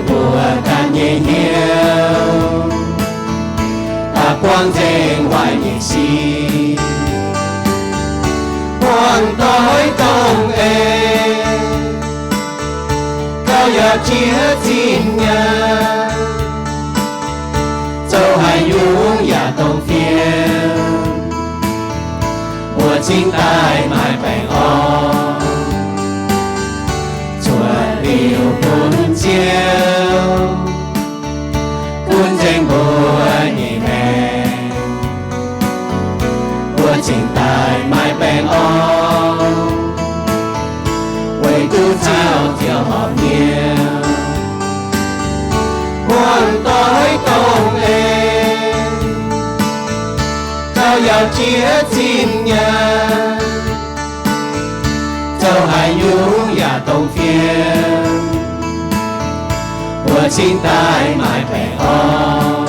mbuo ganh nyei hnyouv, daaih buangh nzengc waaic nyei sic, buangh doix dongh eix, gauh yaac jiex zinh nyaanh, zoux haaix nyungc yaac dongh fiem, mbuo cingx daaih maaih baengh orn, cuotv liuz bun Ziouv, bun nzengc mbuo nyei maengc, mbuo cingx daaih maaih baengh orn, weic duqv caux Ziouv horpc mienh, buangh doix dongh eix, gauh yaac jiex zinh nyaanh, zoux haaix nyungc yaac dongh fiem, mbuo cingx daaih maaih baengh orn.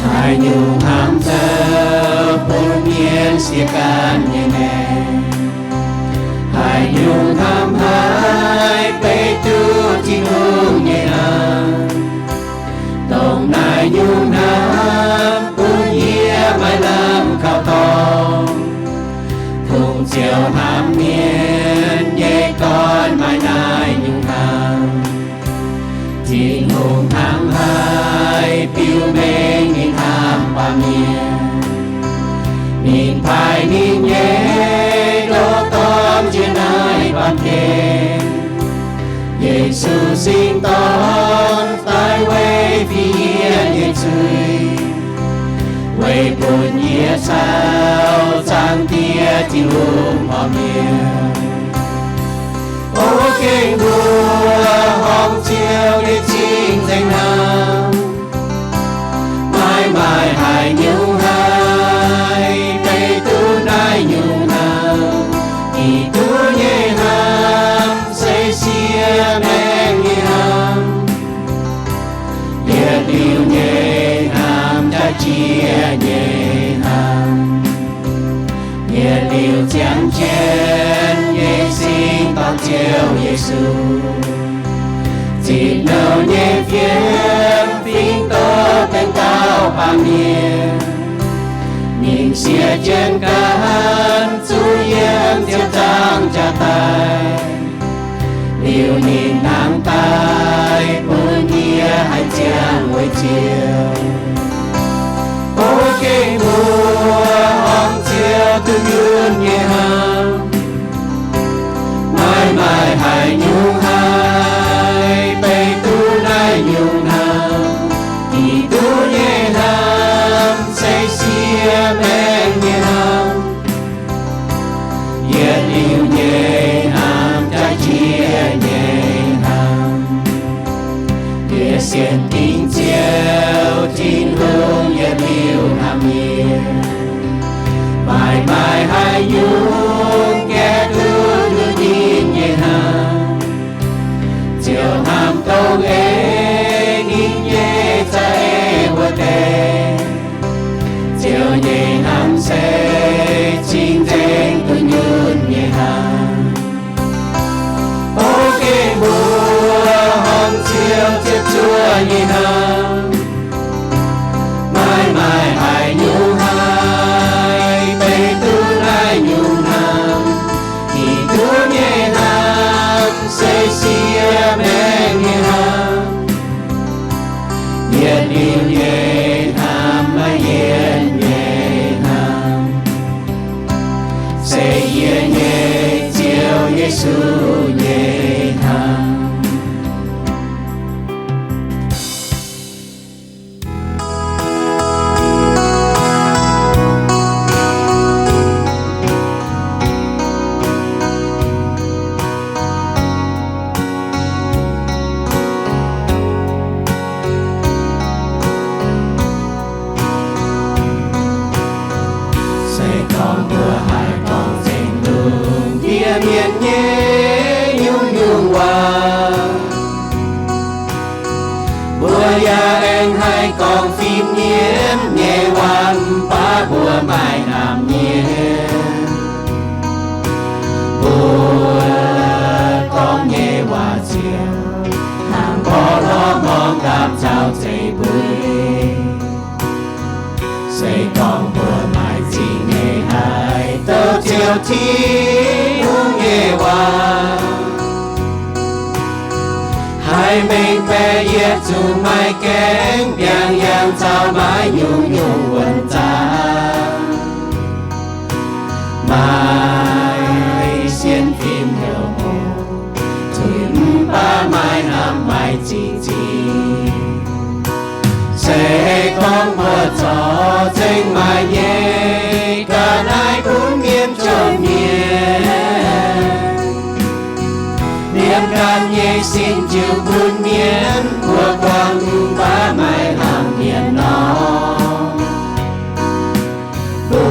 Haaix nyungc hnamv zoux bun mienh siev gaanv nyei maengc? Haaix nyungc hnamv haiz beiv duqv Tin-Hungh nyei hnamv? Dongh naaiv nyungc hnamv bun yie maaih lamh kaux dorngx. Kungx Ziouv hnamv mienh nyei dorn maaih naaiv nyungc hnamv. Tin-Hungh hnangv haiz biux mengh ninh hnamv baamh mienh. Ninh paaiv ninh nyei ndoqv dorn njiec naaiv baamh gen. Yesu singx dorn daaih weic fih yie nyei zuiz, weic bun yie caux Zaangc Diex Tin-Hungh horpc mienh. O gengh mbuo horngh Ziouv nyei cing-nzengc hnamv. Maaih maaih haaix nyungc haiz beiv duqv naaiv nyungc hnamv? Giduc nyei hnamv se siec maengc nyei hnamv. Yietc liuz nyei hnamv jaaix jiex nyei hnamv. Yietc liuz ziangh jienv nyei sin dorh Ziouv Yesu. Zinh nouh nyei fiem fingx doz benx dauh baamh mienh. Ninh siev jienv ganh zuqc yiem ziepc nzaangc jaax daaih. Liuz ninh hnangv daaih bun yie haih ziangh weic Ziouv. O gengh mbuo horngh Ziouv duqv yunh nyei hnamv. Maaih maaih haaix nyungc haiz beiv duqv naaiv nyungc hnamv? Giduc nyei hnamv se siec maengc nyei hnamv. Yietc liuz nyei hnamv jaaix jiex nyei hnamv. Yie sienx dingc Ziouv Tin-Hungh yietc liuz hnamv yie. Maaih maaih haaix nyungc gorngv fim mienv nyei waac, mv baac mbuo maaih hnamv mienh. Mbuo gorngv nyei waac ziouc hnangv porv lorz morng ndaapv caux zeiv mbui. Se gorngv mbuo maaih zingh nyei haih douh Ziouv Tin-Hungh nyei waac, haih mengh baeqc yietc zungv maiv gaengh mbiaangx yangh caux maiv nyungc-nyungc wuonh zaangc. Maaih sienx fim heuc muoz, zuiz mv baac maaih hnamv maaih zingh zingh. Se gorngv mbuo corc zengc maaih nyei ga'naaiv bun mienh jomc mienh, liemh ganh nyei sin jiu bun mienh, mbuo buangh mv baac maaih hnamv mienh nor, mbuo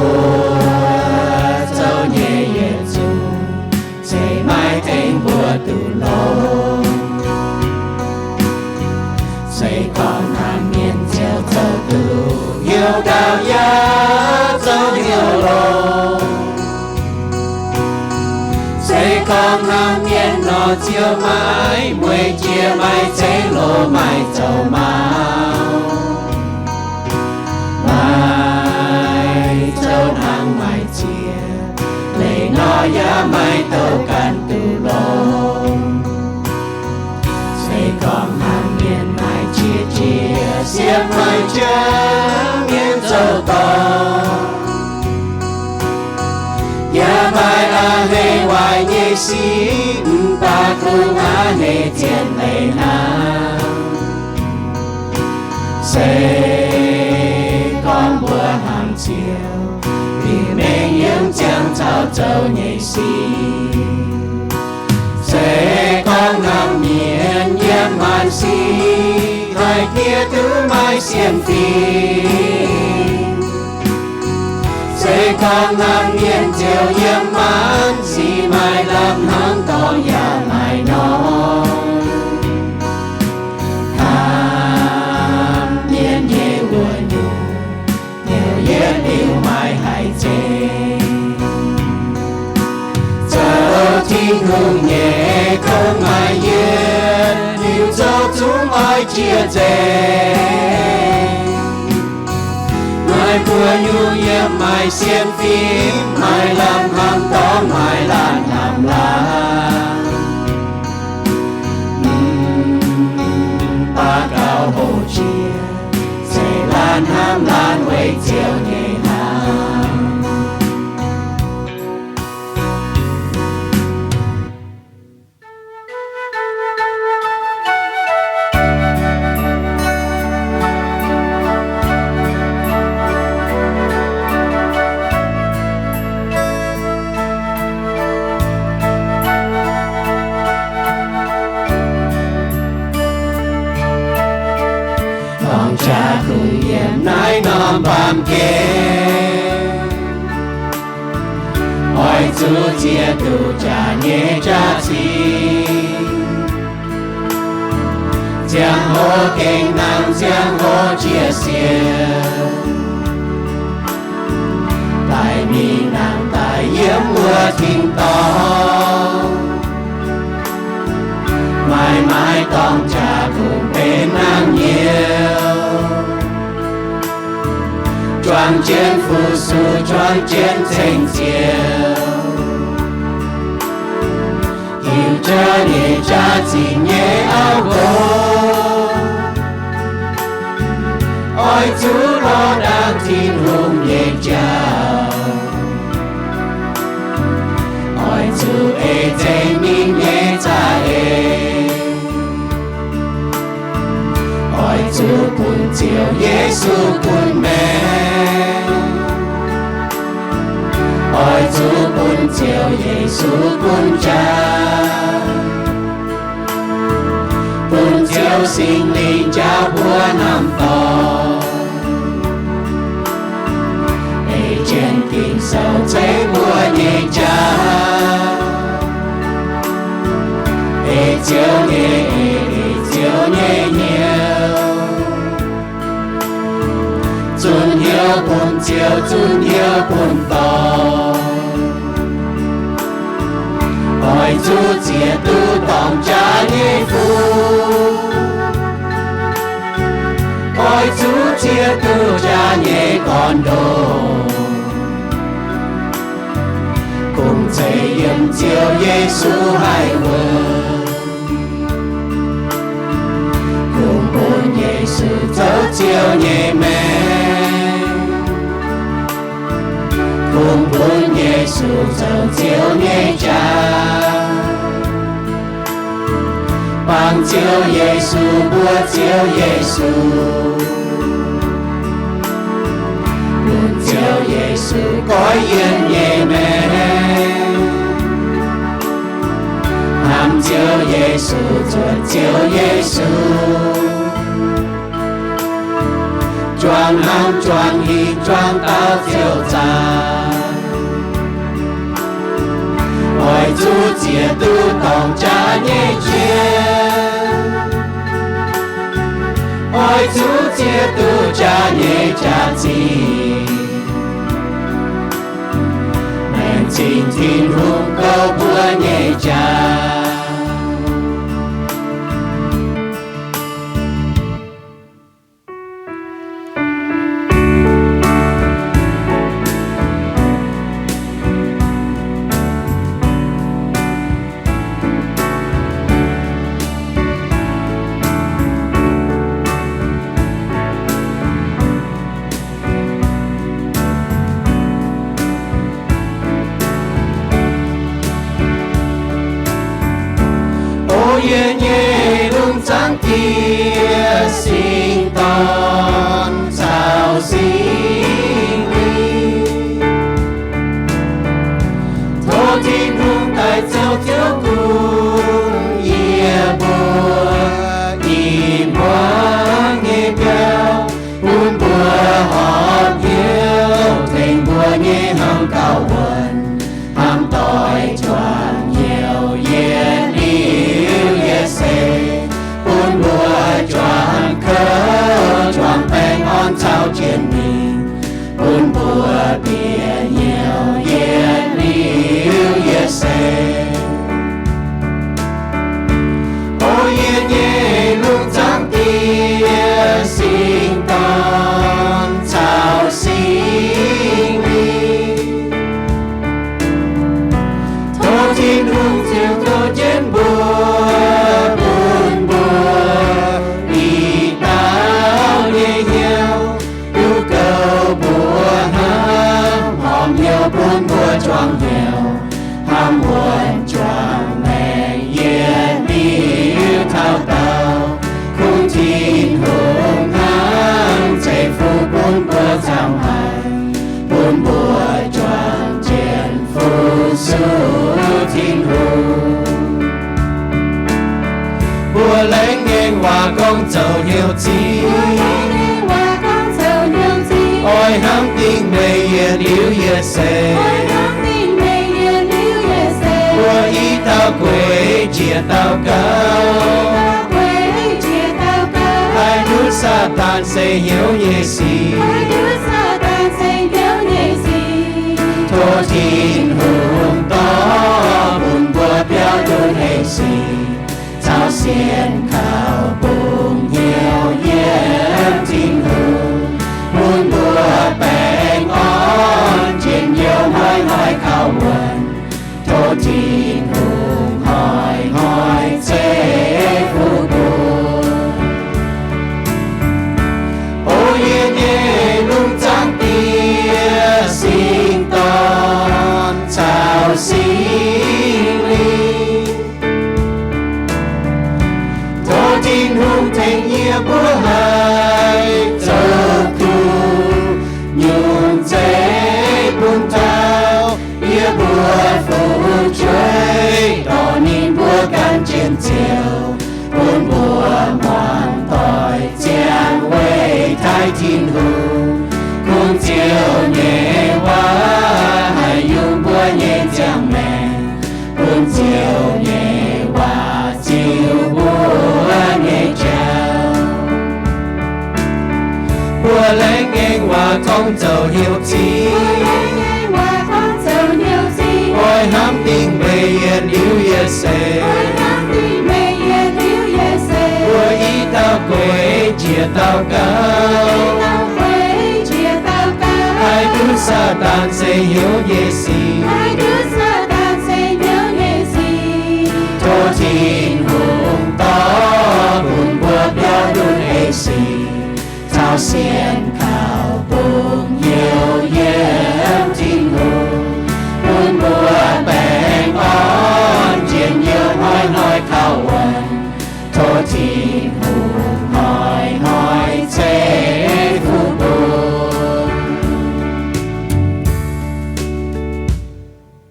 zoux nyei yietc zungv se maiv tengx mbuo duqv longx. Se gorngv hnamv mienh ziouc zoux duqv hnyouv ndaauv yaac zoux hnyouv longx. Se gorngv hnamv mienh nor, ziouc maiv mueiz jiex, maiv zeiz loz, maiv zoux maux, maiv zoux hnangv maiv ziex, leiz nor yaac maiv douc ganh duqv longx. Se gorngv hnamv mienh maaih qiex jiez, siepv maaih jaax, mienh zoux dorngc, yaac maaih a'hneiv waaic nyei sic, mv baac kungx a'hneiv zien leiz hnangv. Se gorngv mbuo hnamv Ziouv, liuz mengh yiem ziangh caux zoux nyei sic. Se gorngv hnamv mienh yiem maanc sic, haih diev duqv maaih sienx fim. Se gorngv hnamv mienh ziouc yiem maanc sic maaih lamh hnangv dorngx yaac maaih norm. Hnamv mienh nyei wuonh nyungc, hnyouv yietc liuz maaih haic zeiv. Zoux Tin-Hungh nyei kungx maaih yietc liuz zoux zungv oix jiex nzengc. Maaih buo nyungc yiem maaih sienx fim, maaih lamh hnamv dorngx, maaih laanh hnamv laangz. Mv baac gauh hoqc jiex, se laanh hnamv laanh weic Ziouv nyei hnamv. Dorng jaax kungx yiem naaiv norm baamh gen, oix zuqc ziex duqv jaax nyei jaax-zinh, ziangh hoc gengh nangh, ziangh hoc jiex sienx, daaih mingh nangh daaih yiem wuov tin-dorngh. Maaih, maaih dorng jaax kungx benx nangh nyiex, juang jienv fu-sux, juang jienv ceng-ziouc, hiuv jaax nyei jaax-zinh nyei auv nqox, oix zuqc lorz ndaangc Tin-Hungh nyei jauv, oix zuqc ei zeiz mingh nyei za'eix. Oix zuqc bun Ziouv Yesu gunv maengc, oix zuqc bun Ziouv Yesu gunv jaax, bun Ziouv Singx Lingh njaaux mbuo hnamv dorngc, ei jienv Ging-Sou ceix mbuo nyei jaax, ei Ziouv nyei, ei, ei Ziouv nyei hnyouv. bun Ziouv zunc hnyouv bun dorngx. Oix zuqc ziex duqv dorngc jaax nyei fuqv, oix zuqc ziex duqv jaax nyei gorn-ndoqv, kungx zeiz yiem Ziouv Yesu haic wuov. Kungx bun Yesu zoux Ziouv nyei maengc, kungx bun Yesu zoux Ziouv nyei jaax. Bangc Ziouv Yesu, mbuo Ziouv Yesu, bun Ziouv Yesu goiv yienh nyei maengc, hnamv Ziouv Yesu, zuotc Ziouv Yesu, juangc hnamv juangc hingh juangc dau Ziouv zaah. Oix zuqc ziex duqv dorngc jaax nyei jien, oix zuqc ziex duqv jaax nyei jaax-zinh, maengc zinh Tin-Hungh goux mbuo nyei jaax. O yie nyei lungh zaangc Diex, singx dorn caux Singx Lingh, tov Tin-Hungh daaih zoux Ziouv Kungx yie mbuo i hmuangv nyei biauv, bun mbuo horpc hnyouv tengx mbuo nyei hnomv gauh wuonc, hnamv doic juangc hnyouv yietc liuz yietc seix, bun mbuo juangc kouv juangc baengh orn caux jiex mingh, bun mbuo bieqc hnyouv yietc liuz yietc seix. O yie nyei lungh zaangc Diex, singx dorn caux Singx Lingh, tov Tin-Hungh ziouc tov jienv mbuo, bun mbuo i dauh nyei hnyouv, duqv goux mbuo hnangv horpc hnyouv bun mbuo juangc hnyouv, hnamv wuonc juangc maengc yietc liuz taux daauh. Kungx Tin-Hungh hnangv zeiv-fun bun mbuo caux haic, bun mbuo juangc jienv fu-sux Tin-Hungh. Mbuo laengz ngaengc waac gorngv zoux hnyouv zingh, oix hnamv dingc meih yietc liuz yietc seix. Mbuo i dauh gueix njiec daux gaux, haih ndutv Saadaan seix hnyouv nyei sic. Tov Tin-Hungh dorh bun mbuo biauv duqv hec sic, caux sienx kaux bungx hnyouv yiem Tin-Hungh, bun mbuo baengh orn njien-youh hnoi-hnoi kaux wuonc. Tov Tin-Hungh hnoi-hnoi zeiv-fun bun. O yie nyei lungh zaangc Diex, singx dorn caux singx lingh, tov Tin-Hungh tengx yie mbuo haih zoux kuv, nyungc zeiv bun taux yie mbuo fu'jueiv, dorh ninh mbuo gan jienv Ziouv, bun mbuo muangx doic ziangh weic taaih Tin-Hungh. Kungx Ziouv nyei waac haih yungz mbuo nyei ziangh maengc, bun Ziouv nyei waac ziux mbuo nyei jauv. Waac gorngv zoux hnyouv zingh, waac gorngv zoux hnyouv zingh, oix hnamv dingc meih yietc liuz yietc seix, oix hnamv dingc meih yietc liuz yietc seix, mbuo i dauh gueix njiec dauh gauh, i dauh gueix njiec dauh gauh, haih duqv Saadaan ceix hnyouv nyei sic, haih duqv Saadaan ceix hnyouv nyei sic. Tov Tin-Hungh dorh bun mbuo biauv lunx eix sic, caux sienx kaux bungx hnyouv yiem Tin-Hungh, bun mbuo baengh orn njien-youh hnoi-hnoi kaux wuonc. Tov Tin-Hungh hnoi-hnoi ceix fuqv bun.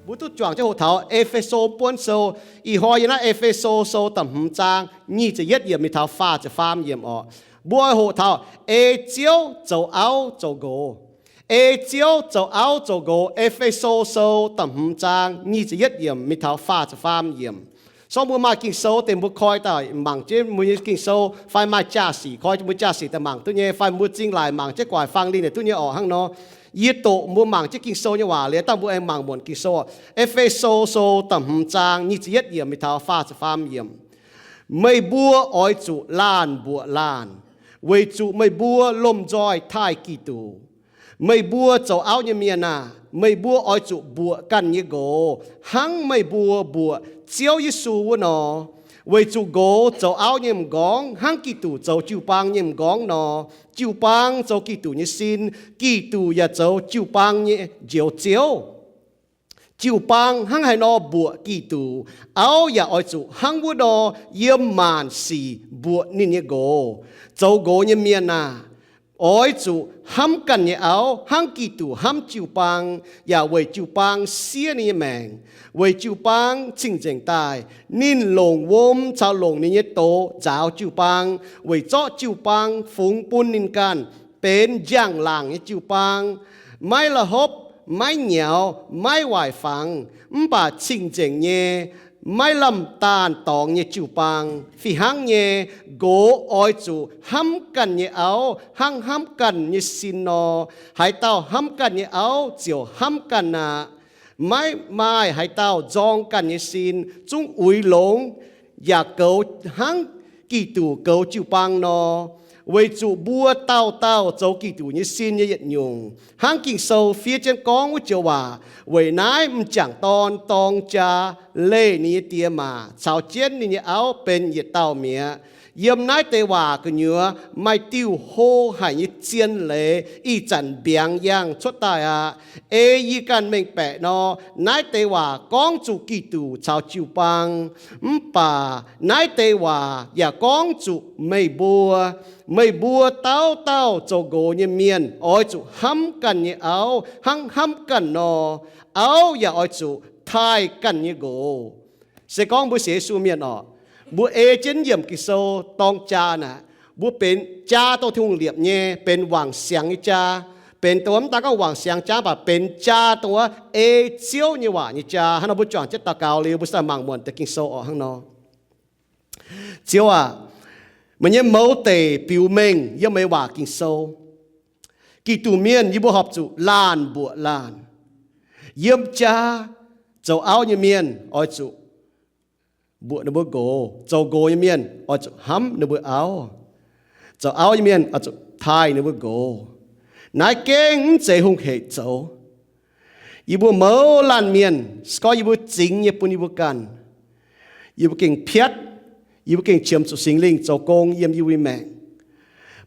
Mbuo duqv juangc jienv hoqc taux E^fe^so buonv sou. Ih hnoi yiem naaiv E^fe^so sou da'hmz zaang nyic ziepc yietv yiemc mingh taux faah ziepc faam yiemc orqc. Mbuo hoqc taux ei Ziouv zoux auv zoux nqox. Ei Ziouv zoux auv zoux nqox. E^fe^so sou da'hmz zaang nyic ziepc yietv yiemc mingh taux faah ziepc faam yiemc. Sorng mbuo maaih Ging-Sou deix mbuo koi daaih mangc jienv mbuo nyei Ging-Sou, fai maaih jaa-sic koi mbuo jaa-sic daaih mangc duqv nyei, fai mbuo zingh laaic mangc jienv guaax fang lingh naaic duqv nyei orqc hnangv nor. Yie doqc mbuo mangc jienv Ging-Sou nyei waac liuz, dangh mbuo aengx mangc muonc Ging-Sou. E^fe^so sou da'hmz zaang nyic ziepc yietv yiemc mingh taux faah ziepc faam yiemc. Meih mbuo oix zuqc laanh mbuoqc laanh, weic zuqc meih mbuo lomh nzoih taaih Giduc. Meih mbuo zoux auv nyei mienh aah! Meih mbuo oix zuqc mbuoqc ganh nyei nqox hnangv meih mbuo mbuoqc Ziouv Yesu wuov nor. Weic zuqc nqox zoux auv nyei m'nqorngv hnangv Giduc zoux jiu-baang nyei m'nqorngv nor. Jiu-baang zoux Giduc nyei sin. Giduc yaac zoux jiu-baang nyei Njoux Ziouv. Jiu-baang hnangv haaix nor mbuoqc Giduc, auv yaac oix zuqc hnangv wuov nor yiem maanc sic mbuoqc ninh nyei nqox. Zoux nqox nyei mienh aah! Oix zuqc hnamv ganh nyei auv hnangv Giduc hnamv jiu-baang, yaac weic jiu-baang siev ninh nyei maengc. Weic jiu-baang cing-nzengc daaih. Ninh longc wuom caux longc ninh nyei doz nzaaux jiu-baang, weic zorqv jiu-baang fungx bun ninh ganh, benx njang-laangc nyei jiu-baang, maiv la'hopv, maiv nyaux, maiv waaic fangx, mv baac cing-nzengc nyei, maiv lamh daanh dorngx nyei jiu-baang. Fih hnangv nyei, nqox oix zuqc hnamv ganh nyei auv hnangv hnamv ganh nyei sin nor. Haaix dauh hnamv ganh nyei auv ziouc hnamv ganh aqv. Maiv maaih haaix dauh nzorng ganh nyei sin, zungv uix longx yaac goux hnangv Giduc goux jiu-baang nor. Weic zuqc mbuo dauh dauh zoux Giduc nyei sin nyei yietc nyungc, hnangv Ging-Sou fiev jienv gorngv wuov joux waac, weic naaiv m'jangc dorn dorng jaa, leih ninh nyei die maac caux jienv ninh nyei auv benx yietc dauh mi'aqv. Yiem naaiv deix waac gu'nyuoz maaih diuh hlo haic nyei zien leiz ih zanc mbiaangx yangh cuotv daaih aqv. Ei yie ganh mengh baeqc nor, naaiv deix waac gorngv zuqc Giduc caux jiu-baang. Mv baac naaiv deix waac yaac gorngv zuqc meih mbuo. Meih mbuo dauh dauh zoux nqox nyei mienh oix zuqc hnamv ganh nyei auv hnangv hnamv ganh nor. Auv yaac oix zuqc taaih ganh nyei nqox. Se gorngv mbuo sienx Yesu mienh orqc, mbuo ei jienv yiemc Ging-Sou dorng jaa naaic, mbuo benx jaa dongh Tin-Hungh liepc nyei, benx wangc siangx nyei jaa, benx dongh wuov mv daan gorngv wangc siangx jaa, mv baac benx jaa dongh wuov ei Ziouv nyei waac nyei jaa. Hnangv nor mbuo juangc jienv daux gaux liuz, mbuo se mangc muonc deix Ging-Sou orqc hnangv nor. Ziouv aac, meih nyei mouz deic biux mengh yiem meih waac Ging-Sou. Giduc mienh yie mbuo horpc zuqc laanh mbuoqc laanh. Yiem jaa zoux auv nyei mienh oix zuqc mbuoqc ninh mbuo nqox. Zoux nqox nyei mienh oix zuqc hnamv ninh mbuo auv. Zoux auv nyei mienh oix zuqc taaih ninh mbuo nqox. Naaiv gengh mv zeiz hungh hec zoux. Yie mbuo mouz laanh mienh, se gorngv yie mbuo zingx nyei bun yie mbuo ganh, yie mbuo gengh piatv, yie mbuo gengh qiemx zuqc Singx Lingh zoux gong yiem yie mbuo maengc,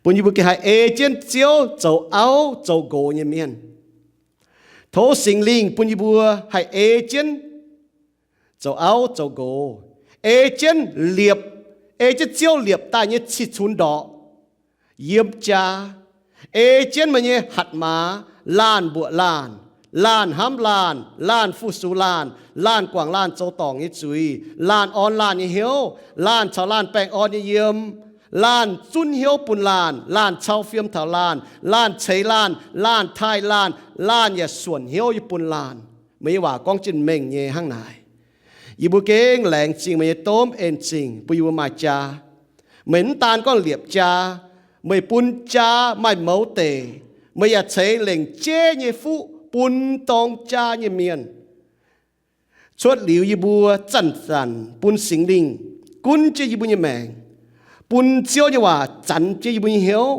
bun yie mbuo gengh haih ei jienv Ziouv zoux auv zoux nqox nyei mienh. Tov Singx Lingh bun yie mbuo haih ei jienv zoux auv zoux nqox, ei jienv liepc, ei jienv Ziouv liepc daaih nyei cih cunx ndorqc yiem jaa, ei jienv meih nyei hatc maaz, laanh mbuoqc laanh, laanh hnamv laanh, laanh fu-sux laanh, laanh guangc laanh zoux dorngc nyei zuiz, laanh orn laanh nyei hnyouv, laanh caux laanh baengh orn nyei yiem, laanh zunv hnyouv bun laanh, laanh cau fiem taux laanh, laanh ceix laanh, laanh taaih laanh, laanh yaac suonc hnyouv yie bun laanh. Meih nyei waac gorngv jienv mengh nyei hnangv naaic. Yie mbuo gengh laengz zingh meih nyei domh en zingh bun yie mbuo maaih jaa. Meih mv daan gorngv liepc jaa, meih bun jaa maaih mouz deic, Meih yaac ceix lengc jeiv nyei fuqv bun dorng jaa nyei mienh. Cuotv liuz yie mbuo zanc-zanc bun Singx Lingh gunv jienv yie mbuo nyei maengc, bun Ziouv nyei waac zanx jienv yie mbuo nyei hnyouv.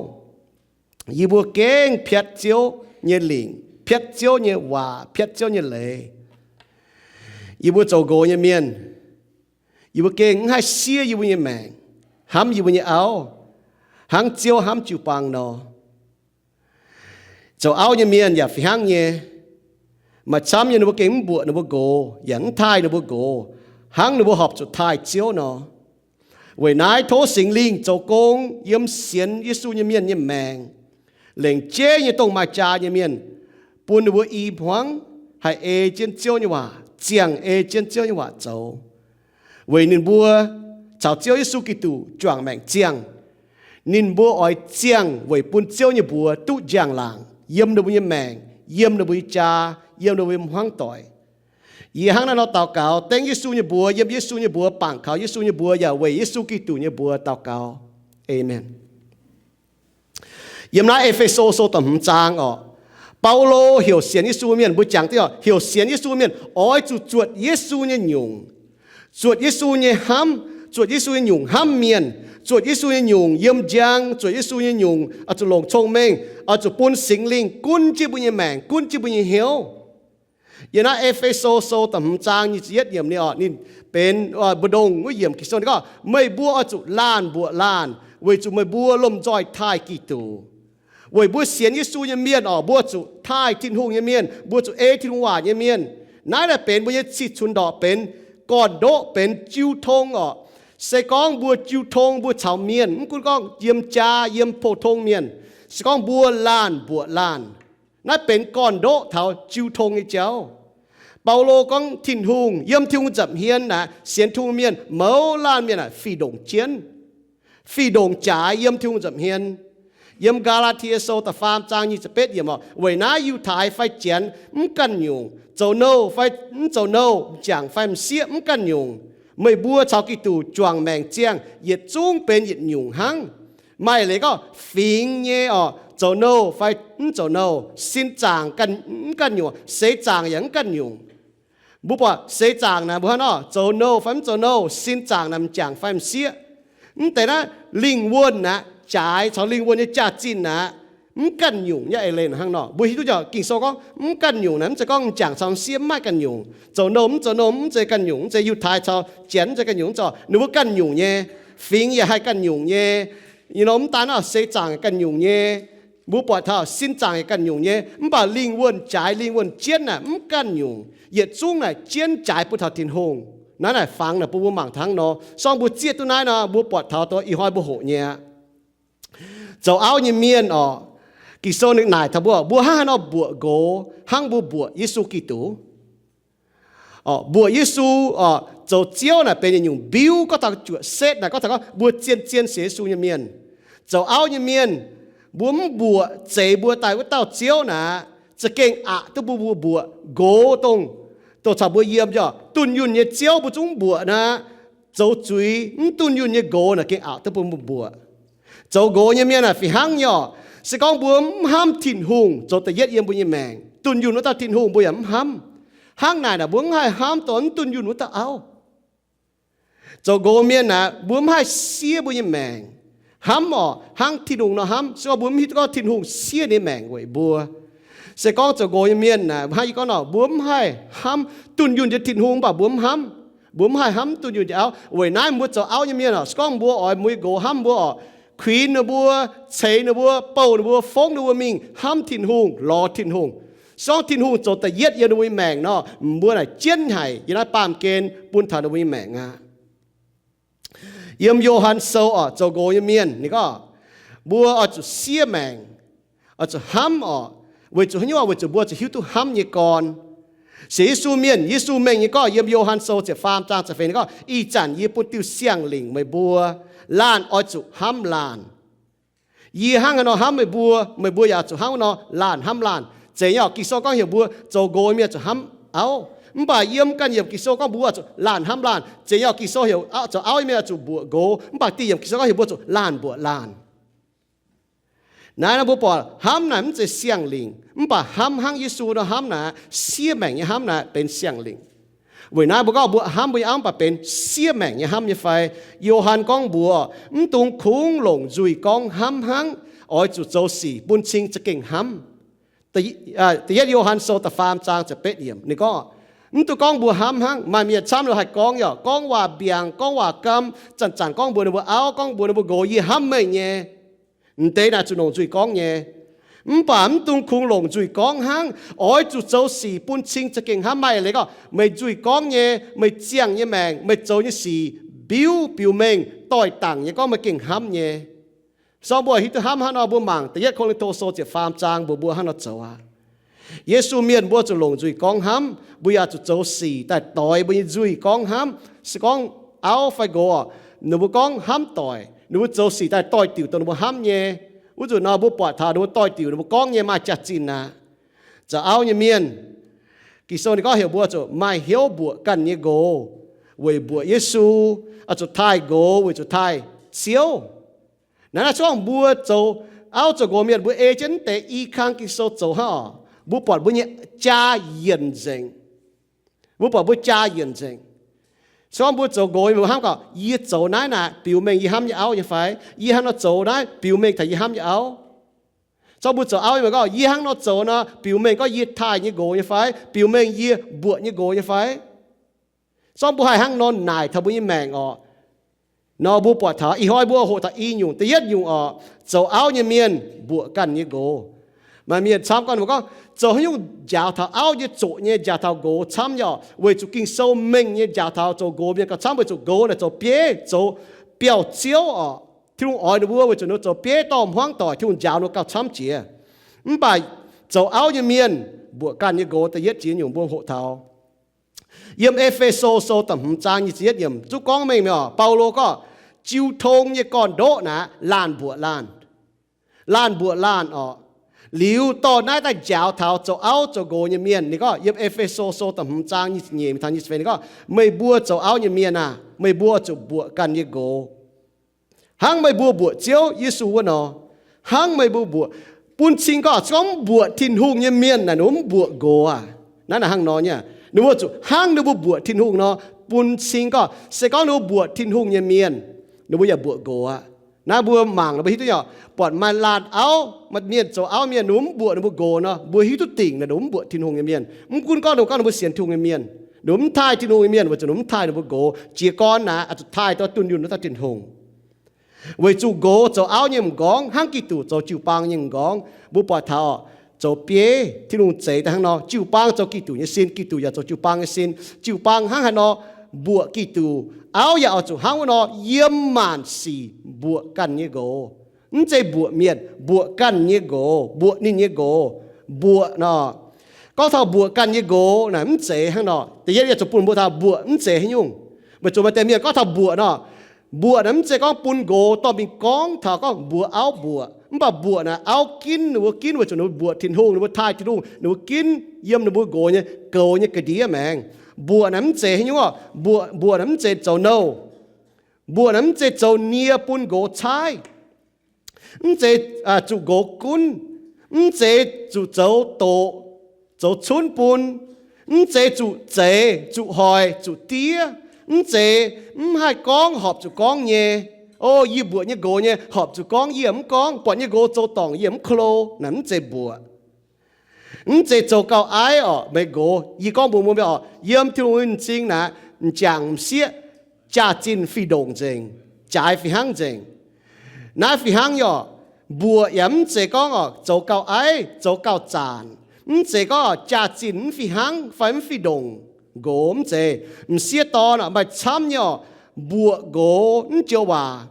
Yie mbuo gengh piatv Ziouv nyei lingc, piatv Ziouv nyei waac, piatv Ziouv nyei leiz. Yie mbuo zoux nqox nyei mienh, yie mbuo gengh mv haih siev yie mbuo nyei maengc, hnamv yie mbuo nyei auv, hnangv Ziouv hnamv jiu-baang nor. Zoux auv nyei mienh yaac fih hnangv nyei. Maaih camv nyei ninh mbuo gengh mv mbuoqc ninh mbuo nqox, yaac mv taaih ninh mbuo nqox, hnangv ninh mbuo horpc zuqc taaih Ziouv nor. Weic naaiv tov Singx Lingh zoux gong yiem sienx Yesu nyei mienh nyei maengc, lengc jeiv nyei dongh maaih jaa nyei mienh, bun ninh mbuo i hmuangv haih ei jienv Ziouv nyei waac, ziangh ei jienv Ziouv nyei waac zoux. Weic ninh mbuo caux Ziouv Yesu Giduc juangc maengc ziangh. Ninh mbuo oix ziangh weic bun Ziouv nyei mbuox duqv njang-laangc yiem ninh mbuo nyei maengc, yiem ninh mbuo nyei jaa, yiem ninh mbuo nyei hmuangv doic. Yie hnangv naaiv nor daux gaux dengv Yesu nyei mbuox, yiem Yesu nyei mbuox, bangc kaux Yesu nyei mbuox, yaac weic Yesu Giduc nyei mbuox daux gaux. Aamen. Yiem naaiv E^fe^so Sou da'hmz zaang orqc, Baulo heuc sienx Yesu mienh, mbuo jangx div orqc, heuc sienx Yesu mienh oix zuqc zuotc Yesu nyei nyungc, zuotc Yesu nyei hnamv, zuotc Yesu nyei nyungc hnamv mienh, zuotc Yesu nyei nyungc yiem njang, zuotc Yesu nyei nyungc oix zuqc longc cong-mengh, oix zuqc bun Singx Lingh gunv jienv mbuo nyei maengc, gunv jienv mbuo nyei hnyouv. Yiem naaiv E^fe^so Sou da'hmz zaang nyic ziepc yietv yiemc ninh orqc, ninh benx mbu'ndongx wuov yiemc Ging-Sou ninh gorngv, meih mbuo oix zuqc laanh mbuoqc laanh, weic zuqc meih mbuo lomh nzoih taaih Giduc. Weic mbuo sienx Yesu nyei mienh orqc, mbuo zuqc taaih Tin-Hungh nyei mienh, mbuo zuqc ei Tin-Hungh waac nyei mienh. Naaiv naaic benx mbuo nyei cih cunx ndorqc benx gorn-ndoqv, benx jiu tong orqc. Se gorngv mbuo jiu tong mbuo caux mienh, mv gunv gorngv yiem jaa yiem pou-tong mienh, se gorngv mbuo laanh mbuoqc laanh, naaiv benx gorn-ndoqv taux jiu tong nyei jauv. Baulo gorngv Tin-Hungh, yiem Tin-Hungh nza'hmien naaic sienx Tin-Hungh mienh mouz laanh mienh naaic fih ndongc jienv, fih ndongc jaaix yiem Tin-Hungh nza'hmien. Yiem Gaa^laa^tie Sou da'faam zaang nyic ziepc betv yiemc orqc, weic naaiv Yiutai fai Janx mv ganh nyungc, zoux nouh fai mv zoux nouh, m'jangc fai m'sieqv mv ganh nyungc, meih mbuo caux Giduc juangc maengc ziangh yietc zungv benx yietc nyungc hnangv. Maaih leiz gorngv fingx nyei orqc, zoux nouh fai mv zoux nouh, sin zaangc mv ganh nyungc, seix zaangc yaac mv ganh nyungc. Mbuo buatc seix zaangc naaic mbuo hnangv nor, zoux nouh fai mv zoux nouh, sin zaangc naaic m'jangc fai m'sieqv. Mv deix naaiv lingh wuonh naaic, jaaix caux lingh wuonh nyei jaax-zinh naaic, mv ganh nyungc nyei eix leiz hnangv nor. Mbuo hiuv duqv Ging-Sou gorngv mv ganh nyungc naaic, mv zeiz gorngv m'jangc caux m'sieqv mv maaih ganh nyungc, zoux nouh mv zoux nouh mv zeiz ganh nyungc, mv zeiz Yiutai caux Janx mv zeiz ganh nyungc, mv zeiz, ninh mbuo ganh nyungc nyei. Fingx yaac haih ganh nyungc nyei. Ih nor mv daan naaiv seix zaangc ganh nyungc nyei. Mbuo buatc taux sin zaangc yaac ganh nyungc nyei, mv baac lingh wuonh jaaix lingh wuonh jienv naaic mv ganh nyungc. Yietc zungv naaic jienv jaaix bun taux Tin-Hungh. Naaiv naaic fangx naaic bun mbuo mangc hnangv nor. Se gorngv mbuo zieqv duqv naaiv nor, mbuo buatc taux ih hnoi mbuo hoqc nyei aqv. Zoux auv nyei mienh orqc, Ging-Sou ninh naaic taux mbuo, mbuo hnangv haaix nor mbuoqc nqox hnangv mbuo mbuoqc Yesu Giduc. Orqc, mbuoqc Yesu, orqc, zoux Ziouv naaic benx yietc nyungc mbiuv. Gorngv taux juoqc setv naaic, gorngv taux gorngv mbuo zien-zien sienx Yesu nyei mienh, zoux auv nyei mienh, mbuo mv mbuoqc zeix mbuo daaih wuov dauh Ziouv naaic, za'gengh aqc duqv bun mbuo mbuoqc nqox dongh, dongh caux mbuo yiem, orqc, dunh yunh nyei ziouv mbuo zungv mv mbuoqc naaic, zoux zuiz mv dunh yunh nyei nqox naaic gengh aqc duqv bun mbuo mbuoqc. Zoux nqox nyei mienh naaic fih hnangv nyei orqc. Se gorngv mbuo mv hnamv Tin-Hungh zoux da'yietv yiem mbuo nyei maengc, dunh yunh wuov dauh Tin-Hungh mbuo yaac mv hnamv. Hnangv naaic naaic mbuo mv haih hnamv dongh mv dunh yunh wuov dauh auv. Zoux nqox mienh naaic mbuo mv haih siev mbuo nyei maengc, hnamv orqc, hnangv Tin-Hungh nor hnamv. Se gorngv mbuo mv hiuv duqv gorngv Tin-Hungh siev ninh nyei maengc weic mbuo. Se gorngv zoux nqox nyei mienh naaic, hnangv yie gorngv nor, mbuo mv haih hnamv dunh yunh nyei Tin-Hungh, mv baac mbuo mv hnamv. Mbuo mv haih hnamv dunh yunh nyei auv. Weic naaiv mbuo zoux auv nyei mienh orqc, se gorngv mbuo oix muiz nqox hnamv mbuo orqc, kuinx ninh mbuo, ceix ninh mbuo, bouh ninh mbuo, fongv ninh mbuo mingh hnamv Tin-Hungh, lorz Tin-Hungh. Se gorngv Tin-Hungh zoux da'yietv yiem ninh mbuo nyei maengc nor, mbuo naaic jienv haic yiem naaiv baamh gen bun taux ninh mbuo nyei maengc aqv. Yiem Yo^han Sou orqc, zoux nqox nyei mienh ninh gorngv, mbuo oix zuqc siev maengc, oix zuqc hnamv orqc. Weic zuqc haaix nyungc? Weic zuqc mbuo zuqc hiuv duqv hnamv nyei gorn. Sienx Yesu mienh, Yesu mengh nyei gorngv yiem Yo^han Sou ziepc faam zaang ziepc feix ninh gorngv, ih zanc yie bun diuh siang-lingc meih mbuo, laanh oix zuqc hnamv laanh. Yie hnangv haaix nor hnamv meih mbuo, meih mbuo yaac zuqc hnangv nor laanh hnamv laanh. Zeiz nyei orqc, Ging-Sou gorngv heuc mbuo zoux nqox mienh zuqc hnamv auv. Mv baac yiem ganh yiemc Ging-Sou gorngv mbuo zuqc laanh hnamv laanh. Zeiz nyei orqc, Ging-Sou heuc zoux auv nyei mienh zuqc mbuoqc nqox, mv baac diuh yiemc Ging-Sou gorngv heuc mbuo zuqc laanh mbuoqc laanh. Naaiv nor mbuo buatc hnamv naaic mv zeiz siang-lingc, mv baac hnamv hnangv Yesu nor hnamv naaic, siev maengc nyei hnamv naaic benx siang-lingc. Weic naaiv mbuo gorngv mbuo hnamv mbuo nyei auv mv baac benx siev maengc nyei hnamv nyei fai? Yo^han gorngv mbuox, mv dungx kungx longc nzuih gorngv hnamv hnangv, oix zuqc zoux sic bun cing za'gengh hnamv. Da'yietv Yo^han Sou da'faam zaang ziepc betv yiemc ninh gorngv, mv dungx gorngv mbuo hnamv hnangv. Maaih mienh camv ninh haih gorngv, yaac gorngv waac mbiaangc, gorngv waac gaam, zanc-zanc gorngv mbuox ninh mbuo auv, gorngv mbuox ninh mbuo nqox, yie hnamv meih nyei. M'deix naaic zuqc longc nzuih gorngv nyei. Mv baac mv dungx kungx longc nzuih gorngv hnangv, oix zuqc zoux sic bun cing za'gengh hnamv. Maaih leiz gorngv meih nzuih gorngv nyei, meih ziangh nyei maengc, meih zoux nyei sic mbiuv biux mengh doix-dangc nyei gorngv meih gengh hnamv nyei. Sou mbuo hiuv duqv hnamv hnangv nor, mbuo mangc da'yietv Ko^lin^to Sou ziepc faam zaang mbuox mbuo hnangv nor zoux aqv. Yesu mienh mbuo zuqc longc nzuih gorngv hnamv, mbuo yaac zuqc zoux sic daaih doix mbuo nyei nzuih gorngv hnamv. Se gorngv auv fai nqox, ninh mbuo gorngv hnamv doic, ninh mbuo zoux sic daaih doix-diuc dongh ninh mbuo hnamv nyei. Wuov nzunc nor mbuo buatc taux ninh mbuo doix-diuc ninh mbuo gorngv nyei maaih jaax-zinh aqv. Zoux auv nyei mienh, Ging-Sou ninh gorngv heuc mbuo zuqc maaih hnyouv mbuoqc ganh nyei nqox weic mbuoqc Yesu, oix zuqc taaih nqox weic zuqc taaih Ziouv. Naaiv naaiv se gorngv mbuo zoux auv zoux nqox mienh mbuo ei jienv deix i kang Ging-Sou zoux hnangv oc, mbuo buatc mbuo nyei jaa yienc nzengc. Mbuo buatc mbuo jaa yienc nzengc. Se gorngv mbuo zoux nqox mienh mbuo hnamv gorngv, yie zoux naaiv naaic biux mengh yie hnamv nyei auv nyei fai? Yie hnangv nor zoux naaiv biux mengh taux yie hnamv nyei auv. Se gorngv mbuo zoux auv nyei mienh gorngv, yie hnangv nor zoux nor biux mengh gorngv yie taaih nyei nqox nyei fai? Biux mengh yie mbuoqc nyei nqox nyei fai? Se gorngv mbuo haih hnangv nor naaic taux mbuo nyei maengc oc, nor mbuo buatc taux ih hnoi mbuo hoqc taux i nyungc. Da'yietv nyungc oc, zoux auv nyei mienh mbuoqc ganh nyei nqox. Maaih mienh camv gorngv, ninh mbuo gorngv, zoux haaix nyungc njaaux taux auv nyei zoqc nyei, njaaux taux nqox camv nyei oc, weic zuqc Ging-Sou mengh nyei njaaux taux zoux nqox mienh gauh camv, weic zuqc nqox naaic zoux bieiv, zoux biauv-ziouv oc. Tin-Hungh oix ninh mbuo weic zuqc ninh mbuo zoux bieiv dorh hmuangv doic, Tin-Hungh njaaux ninh mbuo gauh camv jiex. Mv baac zoux auv nyei mienh mbuoqc ganh nyei nqox. Da'yietv ziex nyungc mbuo hoqc taux yiem E^fe^so Sou da'hmz zaang nyic ziepc yietv yiemc zungv gorngv mengh mi'aqv. Baulo gorngv, jiu tong nyei gorn-ndoqv naaic laanh mbuoqc laanh, laanh mbuoqc laanh oc. Liuz dorh naaiv daaih njaaux taux zoux auv zoux nqox nyei mienh. Ninh gorngv yiem E^fe^so Sou da'hmz zaang nyic ziepc nyeic taux nyic ziepc feix ninh gorngv, meih mbuo zoux auv nyei mienh aah, meih mbuo zuqc mbuoqc ganh nyei nqox hnangv meih mbuo mbuoqc Ziouv Yesu wuov nor. Hnangv meih mbuo mbuoqc, bun cing gorngv, se gorngv mv mbuoqc Tin-Hungh nyei mienh naaic ninh mbuo mv mbuoqc nqox aac. Naaiv naaic hnangv nor nyei. Ninh mbuo zuqc hnangv ninh mbuo mbuoqc Tin-Hungh nor, bun cing gorngv se gorngv ninh mbuo mbuoqc Tin-Hungh nyei mienh, ninh mbuo yaac mbuoqc nqox aqv. Naaiv mbuo mangc nor mbuo hiuv duqv nyei, buatc maaih laanh auv, maaih mienh zoux auv mienh ninh mbuo mv mbuoqc ninh mbuo nqox nor, mbuo hiuv duqv dingc naaic ninh mbuo mv mbuoqc Tin-Hungh nyei mienh. Mv gunv gorngv ninh mbuo, gorngv ninh mbuo sienx Tin-Hungh nyei mienh, ninh mbuo mv taaih Tin-Hungh nyei mienh, weic zuqc ninh mbuo mv taaih ninh mbuo nqox. Jiez gorn naaic oix zuqc taaih dorh dunh yunh wuov dauh Tin-Hungh. Weic zuqc nqox zoux auv nyei m'nqorngv hnangv Giduc zoux jiu-baang nyei m'nqorngv. Mbuo buatc taux zoux bieiv, Tin-Hungh zeix daaih hnangv nor, jiu-baang zoux Giduc nyei sin, Giduc yaac zoux jiu-baang nyei sin. Jiu-baang hnangv haaix nor mbuoqc Giduc, auv yaac oix zuqc hnangv wuov nor yiem maanc sic mbuoqc ganh nyei nqox. Mv zeiz mbuoqc mienh, mbuoqc ganh nyei nqox, mbuoqc ninh nyei nqox. Mbuoqc nor, gorngv taux mbuoqc ganh nyei nqox naaic mv zeiz hnangv nor. Da'yietv yie zuqc bun mbuo taux mbuoqc mv zeiz haaix nyungc. Weic zuqc maaih deix mienh gorngv taux mbuoqc nor, mbuoqc naaic mv zeiz gorngv bun nqox dorh mingh gorngv taux gorngv mbuox auv mbuoqc. Mv baac mbuoqc naaic auv ginv ninh mbuo, ginv weic zuqc ninh mbuo mbuoqc Tin-Hungh, ninh mbuo taaih Tin-Hungh, ninh mbuo ginv yiem ninh mbuo nqox nyei goux nyei ga'ndiev maengx. Mbuoqc naaic mv zeiz haaix nyungc oc. Mbuoqc, mbuoqc naaic mv zeiz zoux nouh. Mbuoqc naaic mv zeiz zoux nie bun nqox caaiv. Mv zeiz zuqc nqox gunv. Mv zeiz zuqc zoux doqc, zoux cunv bun. Mv zeiz zuqc zeix, zuqc hoic, zuqc diev. Mv zeiz, mv haih gorngv horpc zuqc gorngv nyei. O, yie mbuoqc nyei nqox nyei, horpc zuqc gorngv yie mv gorngv. Buatc nyei nqox zoux dorngc yie mv klo, naaic mv zeiz mbuoqc. Mv zeiz zoux gauh aiv oc, meih nqox. Yie gorngv mbuox mbuo mienh oc, yiem Tin-Hungh nyei m'zing naaic, m'jangc m'sieqv jaax-zinh fih ndongc nzengc, jaaix fih hnangv nzengc. Naaiv fih hnangv nyei oc. Mbuoqc yaac mv zeiz gorngv oc zoux gauh aiv, zoux gauh zanc. Mv zeiz gorngv oc jaax-zinh mv fih hnangv fai mv fih ndongc nqox, mv zeiz. M'sieqv dorn oc maaih camv nyei oc, mbuoqc nqox mv joux waac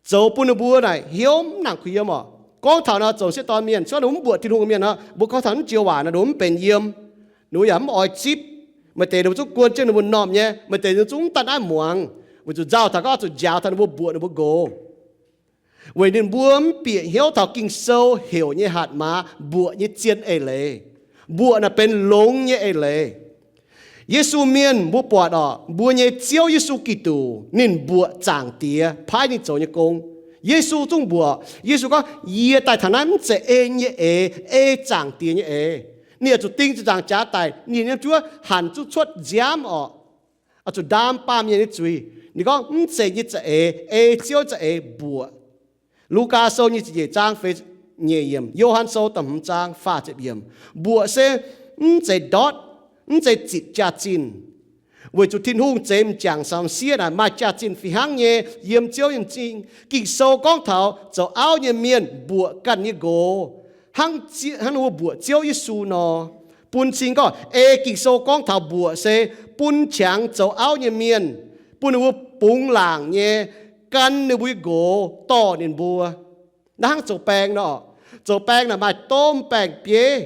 zoux bun ninh mbuo naaic hnyouv mv nangc kuh yiem oc. Gorngv taux nor zoux m'sieqv dorn mienh, se gorngv ninh mbuo mv mbuoqc Tin-Hungh mienh nor, mbuo gorngv taux mv joux waac nor ninh mbuo mv benx yiem. Ninh mbuo yaac mv oix zipv. Maaih deix ninh mbuo zungv guon jienv ninh mbuo m'normh nyei, maaih deix ninh zungv mv daaih naaiv muangx, weic zuqc nzauh taux gorngv zuqc njaaux taux ninh mbuo mbuoqc ninh mbuo nqox. Weic ninh mbuo mv bieqc hnyouv taux Ging-Sou heuc nyei hatc maaz mbuoqc nyei zien eix leiz. Mbuoqc naaic benx longx nyei eix leiz. Yesu mienh mbuo buatc oc, mbuo nyei Ziouv Yesu Giduc ninh mbuoqc Zaangc Diex paaiv ninh zoux nyei gong. Yesu zungv mbuoqc. Yesu gorngv, Yie daaih taux naaiv mv zeiz ei nyei eix, ei Zaangc Diex nyei eix. Ninh yaac zuqc ding ziepc nzaangc jaax daic, ninh nyei juov hanc zungv cuotv nziaamv orqc, zuqc ndaam baamh mienh nyei zuiz. Ninh gorngv, Mv zeiz nyei za'eix, ei Ziouv za'eix mbuoqc. Lugaa Sou nyic ziepc nyeic zaang feix nyeic yiemc, Yo^han Sou da'hmz zaang faah ziepc yiemc. Mbuoqc se mv zeiz ndortv, mv zeiz zitc jaax-zinh, weic zuqc Tin-Hungh zeix m'jangc caux m'sieqv naaic maaih jaax-zinh fih hnangv nyei yiem Ziouv nyei m'zing. Ging-Sou gorngv taux zoux auv nyei mienh mbuoqc ganh nyei nqox, hnangv, hnangv ninh mbuo mbuoqc Ziouv Yesu nor. Bun cing gorngv ei Ging-Sou gorngv taux mbuoqc se bun qangx zoux auv nyei mienh, bun ninh mbuo bungx laangc nyei gan ninh mbuo nyei nqox dorh ninh mbuo. Naaiv hnangv zoux baeng nor. Zoux baeng naaic maaih domh baeng-bieiv,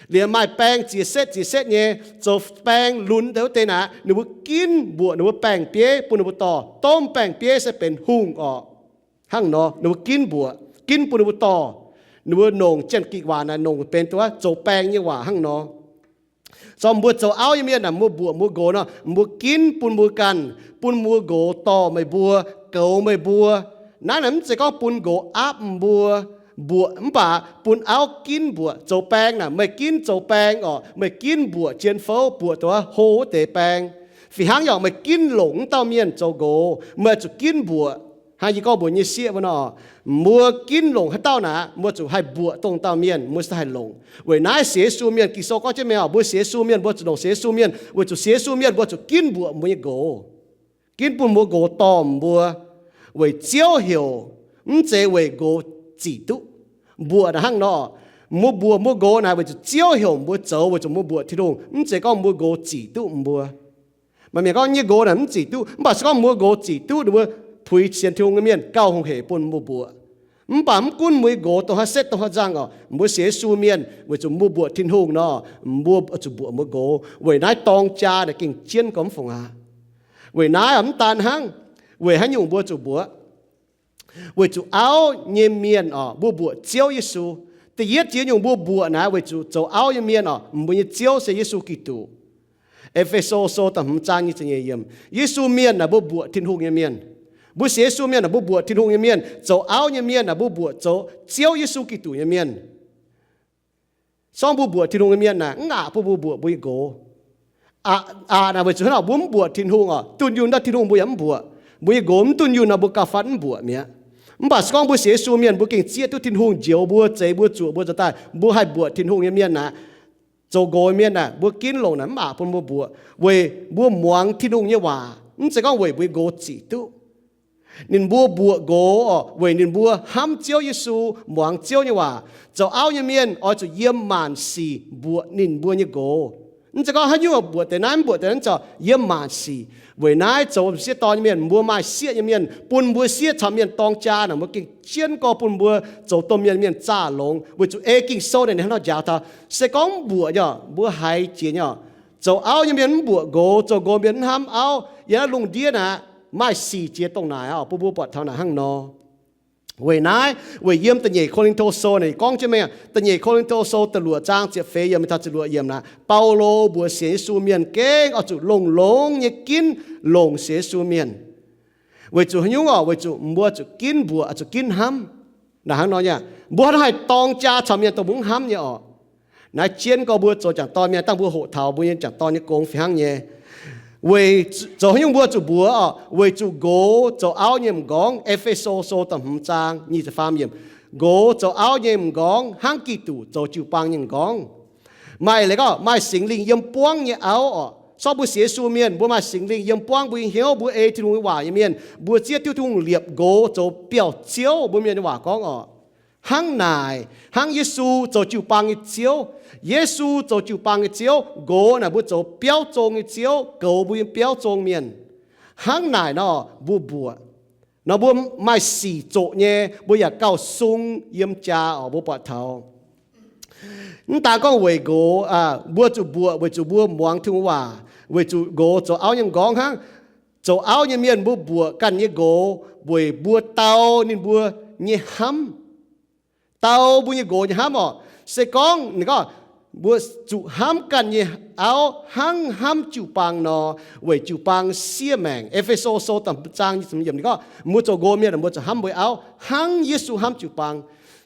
liemh maaih baeng ziex setv ziex setv nyei. Zoux baeng lunx deix wuov deix naaic, ninh mbuo ginv mbuoqc ninh mbuo baeng-bieiv bun ninh mbuo dorh. Domh baeng-bieiv se benx hungh orqc. Hnangv nor ninh mbuo ginv mbuoqc, ginv bun ninh mbuo dorh. Ninh mbuo nongc Janx-Gikc waac naaic nongc benx duqv zoux baeng nyei waac hnangv nor. Zorqv mbuo zoux auv nyei mienh naaic, mbuo mbuoqc mbuo nqox nor, mbuo ginv bun mbuo ganh, bun mbuo nqox dorh meih mbuo, goux meih mbuo. Naaiv naaic mv zeiz gorngv bun nqox aapv mbuo mbuoqc, mv baac bun auv ginv mbuoqc. Zoux baeng naaic meih ginv zoux baeng orqc, meih ginv mbuoqc jien fouv, mbuoqc dongh hlo wuov deix baeng. Fih hnangv yaac meih ginv longc wuov dauh mienh zoux nqox, meih zuqc ginv mbuoqc. Hnangv yie gorngv mbuox nyei sieqv wuov nor, mbuo ginv longc haaix dauh naaic, mbuo zuqc haih mbuoqc dongh dauh mienh, mbuo se haih longc. Weic naaiv sienx Yesu mienh, Ging-Sou gorngv jienv mingh orqc, mbuo sienx Yesu mienh mbuo zuqc longc sienx Yesu mienh, weic zuqc sienx Yesu mienh mbuo zuqc ginv mbuoqc mbuo nyei nqox, ginv bun mbuo nqox dorh mbuo. Weic Ziouv heuc, mv zeiz weic nqox zic duqv. Mbuoqc naaic hnangv nor, mbuo mbuoqc mbuo nqox naaic weic zuqc Ziouv heuc mbuo zoux, weic zuqc mbuo mbuoqc Tin-Hungh, mv zeiz gorngv mbuo nqox zic duqv mbuo. Maaih mienh gorngv nyei nqox naaic mv zic duqv, mv baac se gorngv mbuo nqox zic duqv, ninh mbuo puix sienx Tin-Hungh nyei mienh gauh hungh hec bun mbuo mbuoqc. Mv baac mv gunv mbuo nyei nqox dongh haaix setv dongh haaix nzangc orqc, mbuo sienx Yesu mienh weic zuqc mbuo mbuoqc Tin-Hungh nor, mbuo zuqc mbuoqc mbuo nqox. Weic naaiv dorng jaa naaic gengh jienv gormx fungc aqv. Weic naaiv mv daan hnangv, weic haaix nyungc mbuo zuqc mbuoqc? Weic zuqc auv nyei mienh orqc, mbuo mbuoqc Ziouv Yesu. Da'yietv ziex nyungc mbuo mbuoqc naaic weic zuqc zoux auv nyei mienh orqc, mbuo nyei Ziouv se Yesu Giduc. E^fe^so Sou da'hmz zaang nyic ziepc nyeic yiemc. Yesu mienh naaic mbuo mbuoqc Tin-Hungh nyei mienh. Mbuo sienx Yesu mienh naaic mbuo mbuoqc Tin-Hungh nyei mienh. Zoux auv nyei mienh naaic mbuo mbuoqc zoux Ziouv Yesu Giduc nyei mienh. Sorng mbuo mbuoqc Tin-Hungh nyei mienh naaic mv aqc bun mbuo mbuoqc mbuo nyei nqox. Aqc, aqc naaic weic zuqc hnangv naaic mbuo mv mbuoqc Tin-Hungh orqc, dunh yunh ndau Tin-Hungh mbuo yaac mv mbuoqc. Mbuo nyei nqox mv dunh yunh nor mbuo gauh fatv mv mbuoqc mi'aqv. Mv baac se gorngv mbuo sienx Yesu mienh mbuo gengh zieqv duqv Tin-Hungh njoux mbuo, zeix mbuo, zuoqc mbuo nzuonx daaih, mbuo haih mbuoqc Tin-Hungh nyei mienh naaic. Zoux nqox mienh naaic mbuo ginv longc naaic mv aqc bun mbuo mbuoqc weic mbuo muangx Tin-Hungh nyei waac, mv zeiz gorngv weic mbuo nyei nqox zic duqv. Ninh mbuo mbuoqc nqox orqc, weic ninh mbuo hnamv Ziouv Yesu, muangx Ziouv nyei waac. Zoux auv nyei mienh oix zuqc yiem maanc sic mbuoqc ninh mbuo nyei nqox. Mv zeiz gorngv haaix nyungc mbuoqc deix naaiv, mv mbuoqc deix naaiv, zorqv yiem maanc sic. Weic naaiv zoux sieqv dorn nyei mienh, mbuo maaih sieqv nyei mienh, bun mbuo sieqv caux mienh dorng jaa naaic, mbuo gengh jienv gorx bun mbuo zoux domh mienh, mienh zaah longx, weic zuqc ei Ging-Sou naaic ninh hnangv nor njaaux taux, se gorngv mv mbuoqc nyei orqc, mbuo haiz jiex nyei orqc. Zoux auv nyei mienh mv mbuoqc nqox, zoux nqox mienh mv hnamv auv, yiem naaiv lungh ndiev naaic maaih sic jiex dongh naaic orqc, bun mbuo buatc taux naaic hnangv nor. Weic naaiv, weic yiem da'nyeic Ko^lin^to Sou naaic gorngv jienv mingh, da'nyeic Ko^lin^to Sou da'luoqc zaang ziepc feix yiemc taux ziepc luoqc yiemc naaic, Baulo mbuox sienx Yesu mienh gengh oix zuqc longx-longx nyei ginv longc sienx Yesu mienh. Weic zuqc haaix nyungc orqc? Weic zuqc mbuo zuqc ginv mbuoqc, zuqc ginv hnamv. Naaic hnangv nor nyei, mbuo hnangv haih dorng jaa caux mienh dongh mbuo mv hnamv nyei orqc. Naaiv jienv gorx mbuo zoux jangc dorn mienh, dangh mbuo hoqc taux mbuo nyei jangc dorn nyei gong fih hnangv nyei. Weic zoux haaix nyungc mbuo zuqc mbuoqc orqc? Weic zuqc nqox zoux auv nyei m'nqorngv. E^fe^so Sou da'hmz zaang nyic ziepc faam yiemc. Nqox zoux auv nyei m'nqorngv hnangv Giduc zoux jiu-baang nyei m'nqorngv. Maaih leiz gorngv maaih Singx Lingh yiem buangv nyei auv orqc. Sorng mbuo sienx Yesu mienh, mbuo maaih Singx Lingh yiem buangv mbuo nyei hnyouv, mbuo ei Tin-Hungh nyei waac nyei mienh, mbuo zieqv duqv Tin-Hungh liepc nqox zoux biauv-ziouv. Mbuo mienh nyei waac gorngv orqc, hnangv naaic, hnangv Yesu zoux jiu-baang nyei Ziouv. Yesu zoux jiu-baang nyei Ziouv, nqox naaic mbuo zoux biauv zong nyei ziouv, goux mbuo nyei biauv zong mienh. Hnangv naaic nor mbuo mbuoqc, nor mbuo maaih sic zoqc nyei, mbuo yaac gauh sung yiem jaa orqc, mbuo buatc taux. Mv daan gorngv weic nqox, mbuo zuqc mbuoqc weic zuqc mbuo muangx Tin-Hungh waac, weic zuqc nqox zoux auv nyei m'nqorngv hnangv. Zoux auv nyei mienh mbuo mbuoqc ganh nyei nqox weic mbuo dau ninh mbuo nyei hnamv. Dau mbuo nyei nqox nyei hnamv orqc. Se gorngv ninh gorngv, mbuo zuqc hnamv ganh nyei auv hnangv hnamv jiu-baang nor, weic jiu-baang siev maengc. E^fe^so Sou da'hmz zaang gorngv, mbuo zoux nqox mienh mbuo zuqc hnamv mbuo nyei auv hnangv Yesu hnamv jiu-baang.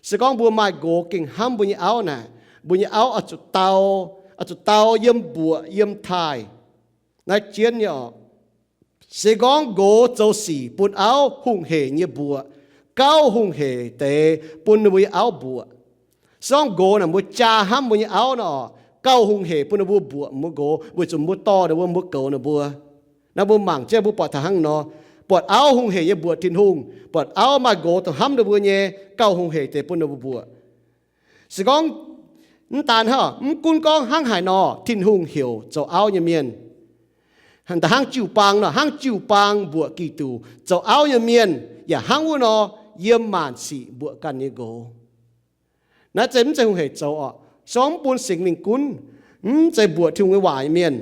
Se gorngv mbuo maaih nqox gengh hnamv mbuo nyei auv naaic, mbuo nyei auv oix zuqc dau, oix zuqc dau yiem mbuoqc yiem taaih. Naaiv jienv nyei oc. Se gorngv nqox zoux sic bun auv hungh hec nyei mbuoqc, gauh hungh hec deix bun ninh mbuo nyei auv mbuoqc. Se gorngv nqox naaic mbuo jaa hnamv mbuo nyei auv nor, gauh hungh hec bun ninh mbuo mbuoqc mbuo nqox, weic zuqc mbuo dorh ninh mbuo, mbuo goux ninh mbuo. Naaiv mbuo mangc jienv mbuo buatc taux hnangv nor, buatc auv hungh hec nyei mbuoqc Tin-Hungh, buatc auv maaih nqox dongh hnamv ninh mbuo nyei, gauh hungh hec deix bun ninh mbuo mbuoqc. Se gorngv mv daan hnangv, mv gunv gorngv hnangv haaix nor, Tin-Hungh heuc zoux auv nyei mienh, hnangv jiu-baang nor, hnangv jiu-baang mbuoqc Giduc, zoux auv nyei mienh yaac hnangv wuov nor, yiem maanc sic mbuoqc ganh nyei nqox. Naaiv zeiz mv zeiz hungh hec zoux oc. Se gorngv mv bun Singx Lingh gunv, mv zeiz mbuoqc Tin-Hungh nyei waac nyei mienh.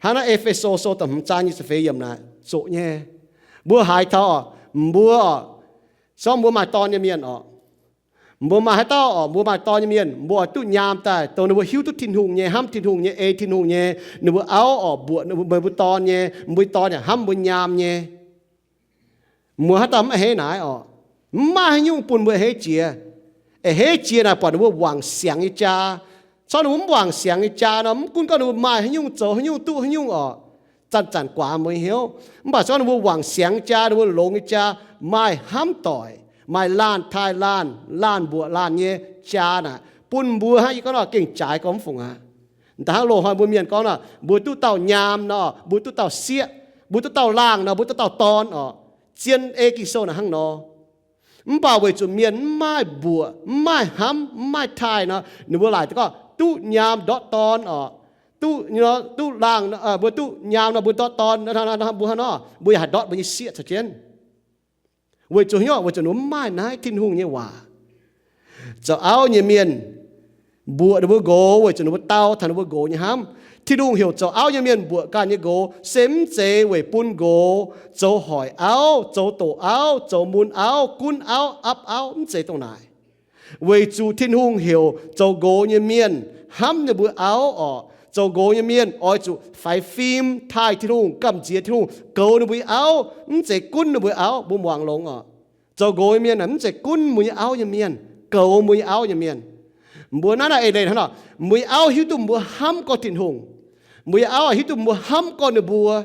Hnangv naaiv E^fe^so Sou da'hmz zaang nyic ziepc feix yiemc naaic zoqc nyei. Mbuo haiz taux oc, mbuo oc, se gorngv mbuo maaih dorn nyei mienh oc, mbuo maaih haaix dauh oc, mbuo maaih dorn nyei mienh, mbuo oix duqv nyaam daaih dongh ninh mbuo hiuv duqv Tin-Hungh nyei, hnamv Tin-Hungh nyei, ei Tin-Hungh nyei, ninh mbuo auv oc, mbuoqc ninh mbuo dorn nyei, mbuo dorn yaac hnamv mbuo nyaam nyei. Mbuo haaix dauh mv a'hneiv naaiv oc? Mv maaih haaix nyungc bun mbuo a'hneiv jiex. A'hneiv jiex naaic buatc ninh mbuo wangc siangx nyei jaa. Corc ninh mbuo mv wangc siangx nyei jaa nor, mv gunv gorngv ninh mbuo maaih haaix nyungc, zoux haaix nyungc, duqv haaix nyungc oc, zanc-zanc guaax mbuo nyei hnyouv. Mv baac corc ninh mbuo wangc siangx nyei jaa, ninh mbuo longx nyei jaa, maaih hnamv doic, maaih laanh taaih laanh, laanh mbuoqc laanh nyei jaa naaic, bun mbuo hnangv yie gorngv nor gengh jaaix gorngv mv fungc aqv. Da'hnangv loz-hnoi mbuo mienh gorngv nor, mbuo duqv dauh nyaam nor, mbuo duqv dauh sieqv, mbuo duqv dauh laangh nor, mbuo duqv dauh dorn oc. Zien ei Ging-Sou naaic hnangv nor. Mv baac weic zuqc mienh mv maaih mbuoqc, mv maaih hnamv, mv maaih taaih nor, ninh mbuo laaic gorngv duqv nyaam ndortv dorn oc. Duqv, duqv laangh, mbuo duqv nyaam nor mbuo ndortv dorn, mbuo hnangv nor, mbuo yaac haih ndortv mbuo nyei sieqv caux jienv. Weic zuqc hnyouv, weic zuqc ninh mbuo mv maaih naaiv Tin-Hungh nyei waac. Zoux auv nyei mienh mbuoqc ninh mbuo nqox weic zuqc ninh mbuo dau taux ninh mbuo nqox nyei hnamv. Tin-Hungh heuc zoux auv nyei mienh mbuoqc ganh nyei nqox se mv zeiz weic bun nqox zoux hoic auv, zoux doqc auv, zoux mun auv, gunv auv, apv auv, mv zeiz dongh naaic. Weic zuqc Tin-Hungh heuc zoux nqox nyei mienh hnamv ninh mbuo auv orqc. Zoux nqox nyei mienh oix zuqc faix fim taaih Tin-Hungh, gamh nziex Tin-Hungh, goux ninh mbuo nyei auv, mv zeiz gunv ninh mbuo auv. Mbuo muangx longx orqc. Zoux nqox nyei mienh mv zeiz gunv mbuo nyei auv nyei mienh, goux mbuo nyei auv nyei mienh. Mbuo naaiv naaiv eix leiz hnangv nor, mbuo nyei auv hiuv duqv mbuo hnamv gorx Tin-Hungh. Mbuo nyei auv hiuv duqv mbuo hnamv gorx ninh mbuo.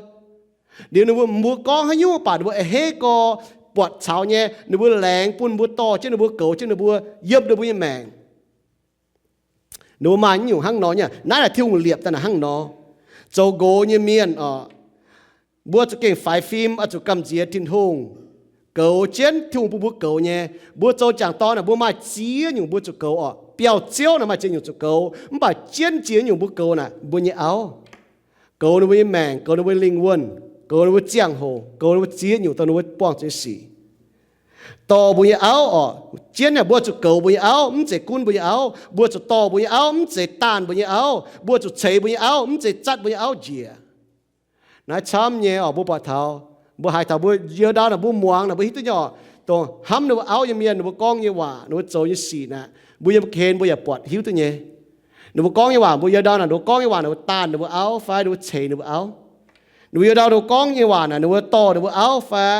Liuz ninh mbuo, mbuo gorngv haaix nyungc baac ninh mbuo a'hneiv gorx, buatc caux nyei, ninh mbuo laengz bun mbuo dorh jienv ninh mbuo, goux jienv ninh mbuo, yiem ninh mbuo nyei maengc. Ninh mbuo maaih nyungc hnangv nor nyei. Naaiv naaic Tin-Hungh liepc daaih naaic hnangv nor. Zoux nqox nyei mienh orqc, mbuo zuqc gengh faix fim, oix zuqc gamh nziex Tin-Hungh, goux jienv Tin-Hungh bun mbuo goux nyei. Mbuo zoux jangc dorn naaic, mbuo maaih ziex nyungc mbuo zuqc goux orqc. Biauv-ziouv naaic maaih ziex nyungc zuqc goux, mv baac jienv ziex nyungc mbuo goux naaic mbuo nyei auv. Goux ninh mbuo nyei maengc, goux ninh mbuo nyei lingh wuonh, goux ninh mbuo ziangh hoc, goux ninh mbuo ziex nyungc dongh ninh mbuo buangh zuqc nyei sic. Dorh mbuo nyei auv orqc, jienv naaic mbuo zuqc goux mbuo nyei auv, mv zeiz gunv mbuo nyei auv. Mbuo zuqc dorh mbuo nyei auv, mv zeiz daanh mbuo nyei auv. Mbuo zuqc ceix mbuo nyei auv, mv zeiz zatv mbuo nyei auv njiec. Naaiv camv nyei orqc, mbuo buatc taux, mbuo haiz taux, mbuo yiem ndau naaic mbuo muangx naaic mbuo hiuv duqv nyei orqc, dongh hnamv ninh mbuo auv nyei mienh, ninh mbuo gorngv nyei waac, ninh mbuo zoux nyei sic naaic, mbuo yiem ga'hlen mbuo yaac buatc hiuv duqv nyei. Ninh mbuo gorngv nyei waac, mbuo yiem ndau naaic ninh mbuo gorngv nyei waac, ninh mbuo daanh ninh mbuo auv fai ninh mbuo ceix ninh mbuo auv. Ninh mbuo yiem ndau ninh mbuo gorngv nyei waac naaic ninh mbuo dorh ninh mbuo auv fai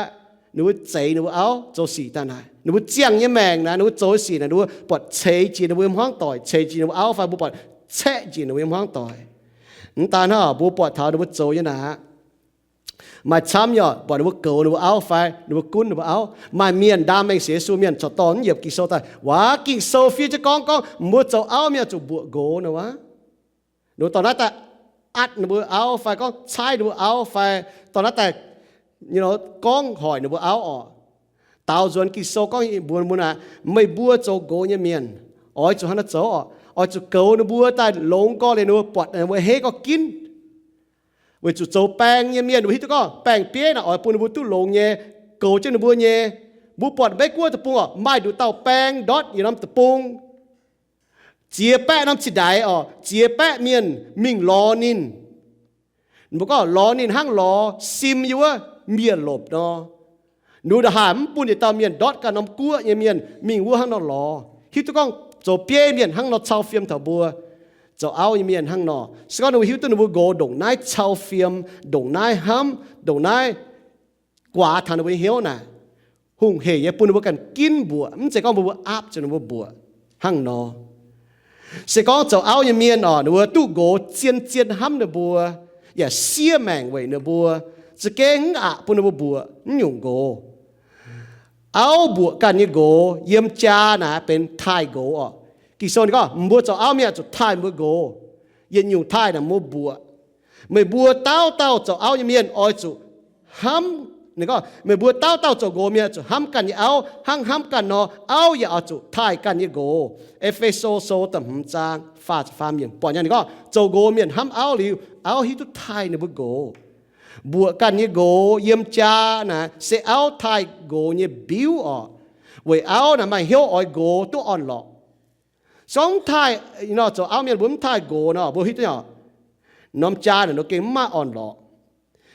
ninh mbuo zeix ninh mbuo auv zoux sic daaih naaic, ninh mbuo ziangh nyei maengc naaic, ninh mbuo zoux sic naaic, ninh mbuo buatc ceix jiex ninh mbuo nyei hmuangv doic, ceix jiex ninh mbuo auv fai mbuo buatc caeqv jiex ninh mbuo nyei hmuangv doic. Mv daan hnangv, mbuo buatc taux ninh mbuo zoux nyei naaic, maaih camv nyei orqc, buatc ninh mbuo goux ninh mbuo auv fai ninh mbuo gunv ninh mbuo auv. Maaih mienh ndaam mengh sienx Yesu mienh corc dorh mv yiemc Ging-Sou daaih. Waac Ging-Sou fiev jienv gorngv, gorngv mbuo zoux auv mienh zuqc mbuoqc nqox nor wuov. Ninh mbuo dorh naaiv daaih atv ninh mbuo auv fai gorngv caaiv ninh mbuo auv fai dorh naaiv daaih gorngv hoic ninh mbuo auv orqc. Daaux nzuonx Ging-Sou gorngv mbuox mbuo naaic, meih mbuo zoux nqox nyei mienh oix zuqc hnangv naaiv zoux orqc. Oix zuqc goux ninh mbuo daaih longx gorx liuz ninh mbuo buatc ninh mbuo a'hneiv gorngv ginv. Weic zuqc zoux baeng nyei mienh, ninh mbuo hiuv duqv gorngv baeng-bieiv naaic oix bun ninh mbuo duqv longx nyei, goux jienv ninh mbuo nyei. Mbuo buatc Meiv-Guoqv deic-bung orqc, maaih nduqc dauh baeng ndortv yietc norm deic-bung. Ziex baeqv norm cingx ndaix orqc, ziex baeqv mienh mingh lorz ninh. Mbuo gorngv lorz ninh hnangv lorz sim yiem wuov miev-lopc nor. Ninh mbuo ndongc haaix mv bun yietc dauh mienh ndortv ganh norm guoqv nyei mienh mingh wuov hnangv nor lorz. Hiuv duqv gorngv zoux bieiv mienh hnangv nor cau fiem taux mbuo. zoux auv nyei mienh hnangv nor. Se gorngv ninh mbuo hiuv duqv ninh mbuo nqox ndongc naaiv cau fiem, ndongc naaiv hnamv, ndongc naaiv guaax taux ninh mbuo nyei hnyouv naaic, hungh heic nyei bun ninh mbuo ganh ginv mbuoqc, mv zeiz gorngv mbuo mbuo aapv zuqc ninh mbuo mbuoqc hnangv nor. Se gorngv zoux auv nyei mienh oc, ninh mbuo duqv nqox zien-zien hnamv ninh mbuo, yaac siev maengc weic ninh mbuo, za'gengh mv aqc bun ninh mbuo mbuoqc naaiv nyungc nqox. Auv mbuoqc ganh nyei nqox yiem jaa naaic benx taaih nqox oc. Ging-Sou ninh gorngv mbuo zoux auv mienh zuqc taaih mbuo nqox. Yietc nyungc taaih naaic mbuo mbuoqc. Meih mbuo dauh dauh zoux auv nyei mienh oix zuqc hnamv, ninh gorngv meih mbuo dauh dauh zoux nqox mienh zuqc hnamv ganh nyei auv hnangv hnamv ganh nor, auv yaac oix zuqc taaih ganh nyei nqox. E^fe^so Sou da'hmz zaang faah ziepc faam yiemc buatc nyei ninh gorngv zoux nqox mienh hnamv auv liuz, auv hiuv duqv taaih ninh mbuo nqox. Mbuoqc ganh nyei nqox yiem jaa naaic se auv taaih nqox nyei mbiuv oc. Weic auv naaic maaih hnyouv oix nqox duqv orn-lorqc. Zorngv mv taaih, nor zoux auv mienh mbuo mv taaih nqox nor, mbuo hiuv duqv norm jaa naaic ninh gengh mv maaih orn-lorqc.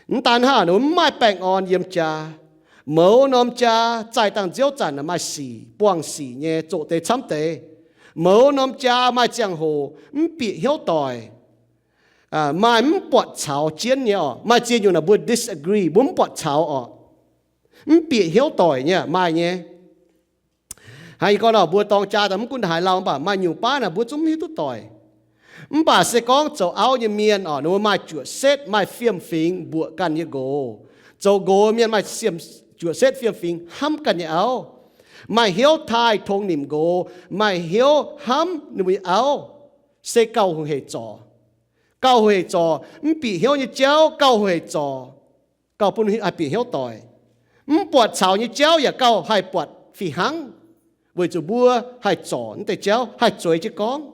Mv daan hnangv, ninh mbuo mv maaih baengh orn yiem jaa. Mouz norm jaa zaih dangh nziouv zanc naaic maaih sic, buangh sic nyei, zoqc deix camv deix. Mouz norm jaa maaih ziangh hoc mv bieqc hnyouv doic, maaih mv buatc caux jienv nyei oc. Maaih ziex nyungc naaic mbuo disagree, mbuo mv buatc caux oc. Mv bieqc hnyouv doic nyei maaih nyei. Hnangv yie gorngv nor, mbuo dorng jaa daaih mv gunv haaix lauh, mv baac maaih nyungc baav naaic mbuo zungv mv hiuv duqv doic. Mv baac se gorngv zoux auv nyei mienh oc, ninh mbuo maaih juoqc setv, maaih fiem-fingx mbuoqc ganh nyei nqox. Zoux nqox mienh maaih juoqc setv fiem-fingx hnamv ganh nyei auv, maaih hnyouv taaih tongx nimc nqox, maaih hnyouv hnamv ninh mbuo nyei auv, se gauh hungh heic zorc. Gauh hungh heic zorc, mv bieqc hnyouv nyei jauv gauh hungh heic zorc. Gauh bun haih bieqc hnyouv doic. Mv buatc caux nyei jauv yaac gauh haih buatc fih hnangv, weic zuqc mbuo haih zorc naaiv deix jauv, haih zueiz jienv gorngv.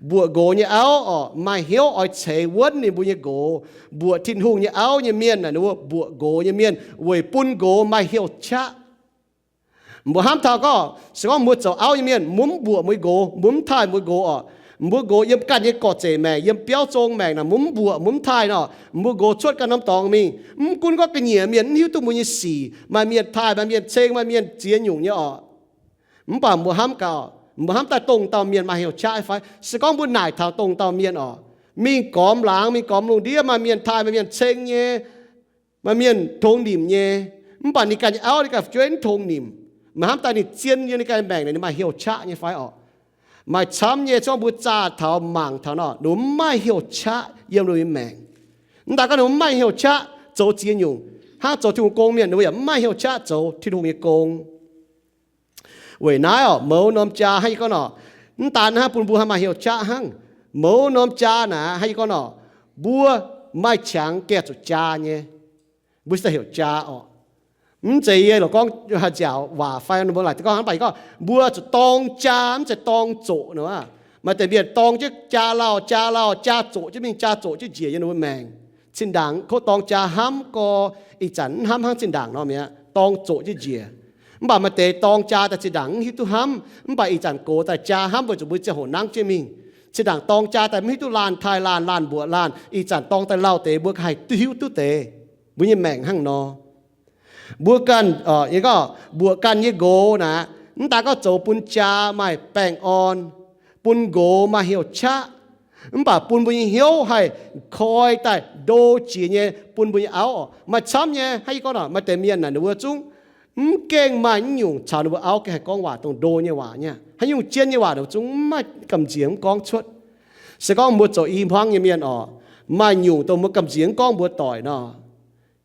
Mbuoqc nqox nyei auv oc, maaih hnyouv oix ceix wuonv ninh mbuo nyei nqox. Mbuoqc Tin-Hungh nyei auv nyei mienh naaic, ninh mbuo mbuoqc nqox nyei mienh weic bun nqox maaih hnyouv qaqv. Mbuo hnamv taux gorngv, se gorngv mbuo zoux auv nyei mienh, mbuo mv mbuoqc mbuo nyei nqox, mbuo mv taaih mbuo nqox oc. Mbuo nqox yiem ganh nyei gorqv-zeic maengc, yiem biauv zong maengc naaic, mbuo mv mbuoqc, mbuo mv taaih nor, mbuo nqox cuotv ganh norm dorngx mingh. Mv gunv gorngv ga'nyiec mienh mv hiuv duqv mbuo nyei sic, maaih mienh taaih, maaih mienh ceng, maaih mienh ziex nyungc nyei oc. Mv baac mbuo hnamv gaax, mbuo hnamv daaih dongh dauh mienh maaih hnyouv qaqv fai? Se gorngv mbuo naaic taux dongh dauh mienh oc, mingh gormx laangz, mingh gormx lungh ndiev, maaih mienh taaih, maaih mienh ceng nyei, maaih mienh tongx nimc nyei, mv baac ninh ganh nyei auv ninh ganh fu'jueiv mv tongx nimc, meih hnamv daaih ninh zien yiem ninh ganh nyei maengc naaic ninh maaih hnyouv qaqv nyei fai oc? Maaih camv nyei. Zorngv mbuo zaah taux mangc taux nor, ninh mbuo mv maaih hnyouv qaqv yiem ninh mbuo nyei maengc. Mv daaih gorngv ninh mbuo mv maaih hnyouv qaqv zoux ziex nyungc, hnangv zoux Tin-Hungh gong mienh ninh mbuo yaac mv maaih hnyouv qaqv zoux Tin-Hungh nyei gong. Weic naaiv oc, mouz norm jaa hnangv yie gorngv nor, mv daan hnangv bun mbuo haih maaih hnyouv qaqv hnangv. Mouz norm jaa naaic hnangv yie gorngv nor, mbuo maaih qangx gengh zuqc jaa nyei. Mbuo se daaih heuc jaa oc. Mv zeiz yie lorqc gorngv haaix nziaauc waac fai mbuo laaic gorngv hnangv, mv baac yie gorngv mbuo zuqc dorng jaa, mv zeiz dorng zoqc nor aqv. Maaih deix mienh dorng jienv jaa lauh, jaa lauh, jaa zoqc jienv mingh, jaa zoqc jienv njiec yiem ninh mbuo maengc. Zinh ndaangc kov dorng jaa hnamv gorx, ih zanc mv hnamv hnangv zinh ndaangc nor mi'aqv, dorng zoqc jienv njiec. Mv baac maaih deix dorng jaa daaih zinh ndaangc mv hiuv duqv hnamv, mv baac ih zanc gox daaih jaa hnamv weic zuqc mbuo ziangh hoc nangv jienv mingh. Zinh ndaangc dorng jaa daaih mv hiuv duqv laanh taaih laanh, laanh mbuoqc laanh, ih zanc dorng daaih lauh deix mbuo haih duqv hiuv duqv deix. Mbuo nyei maengc hnangv nor. Mbuo ganh, yie gorngv mbuoqc ganh nyei nqox naaic, mv daan gorngv zoux bun jaa maaih baengh orn, bun nqox maaih hnyouv qaqv, mv baac bun mbuo nyei hnyouv haih koi daaih ndo jiex nyei bun mbuo nyei auv oc. Maaih camv nyei, hnangv yie gorngv nor, maaih deix mienh naaic ninh mbuo zungv mv gengh maaih nyungc caux ninh mbuo auv gengh haih gorngv waac dongh ndo nyei waac nyei. Haaix nyungc zien nyei waac ninh mbuo zungv mv maaih gamh nziex mv gorngv cuotv. Se gorngv mbuo zoux i hmuangv nyei mienh oc, maaih nyungc dongh mbuo gamh nziex mv gorngv mbuox doic nor,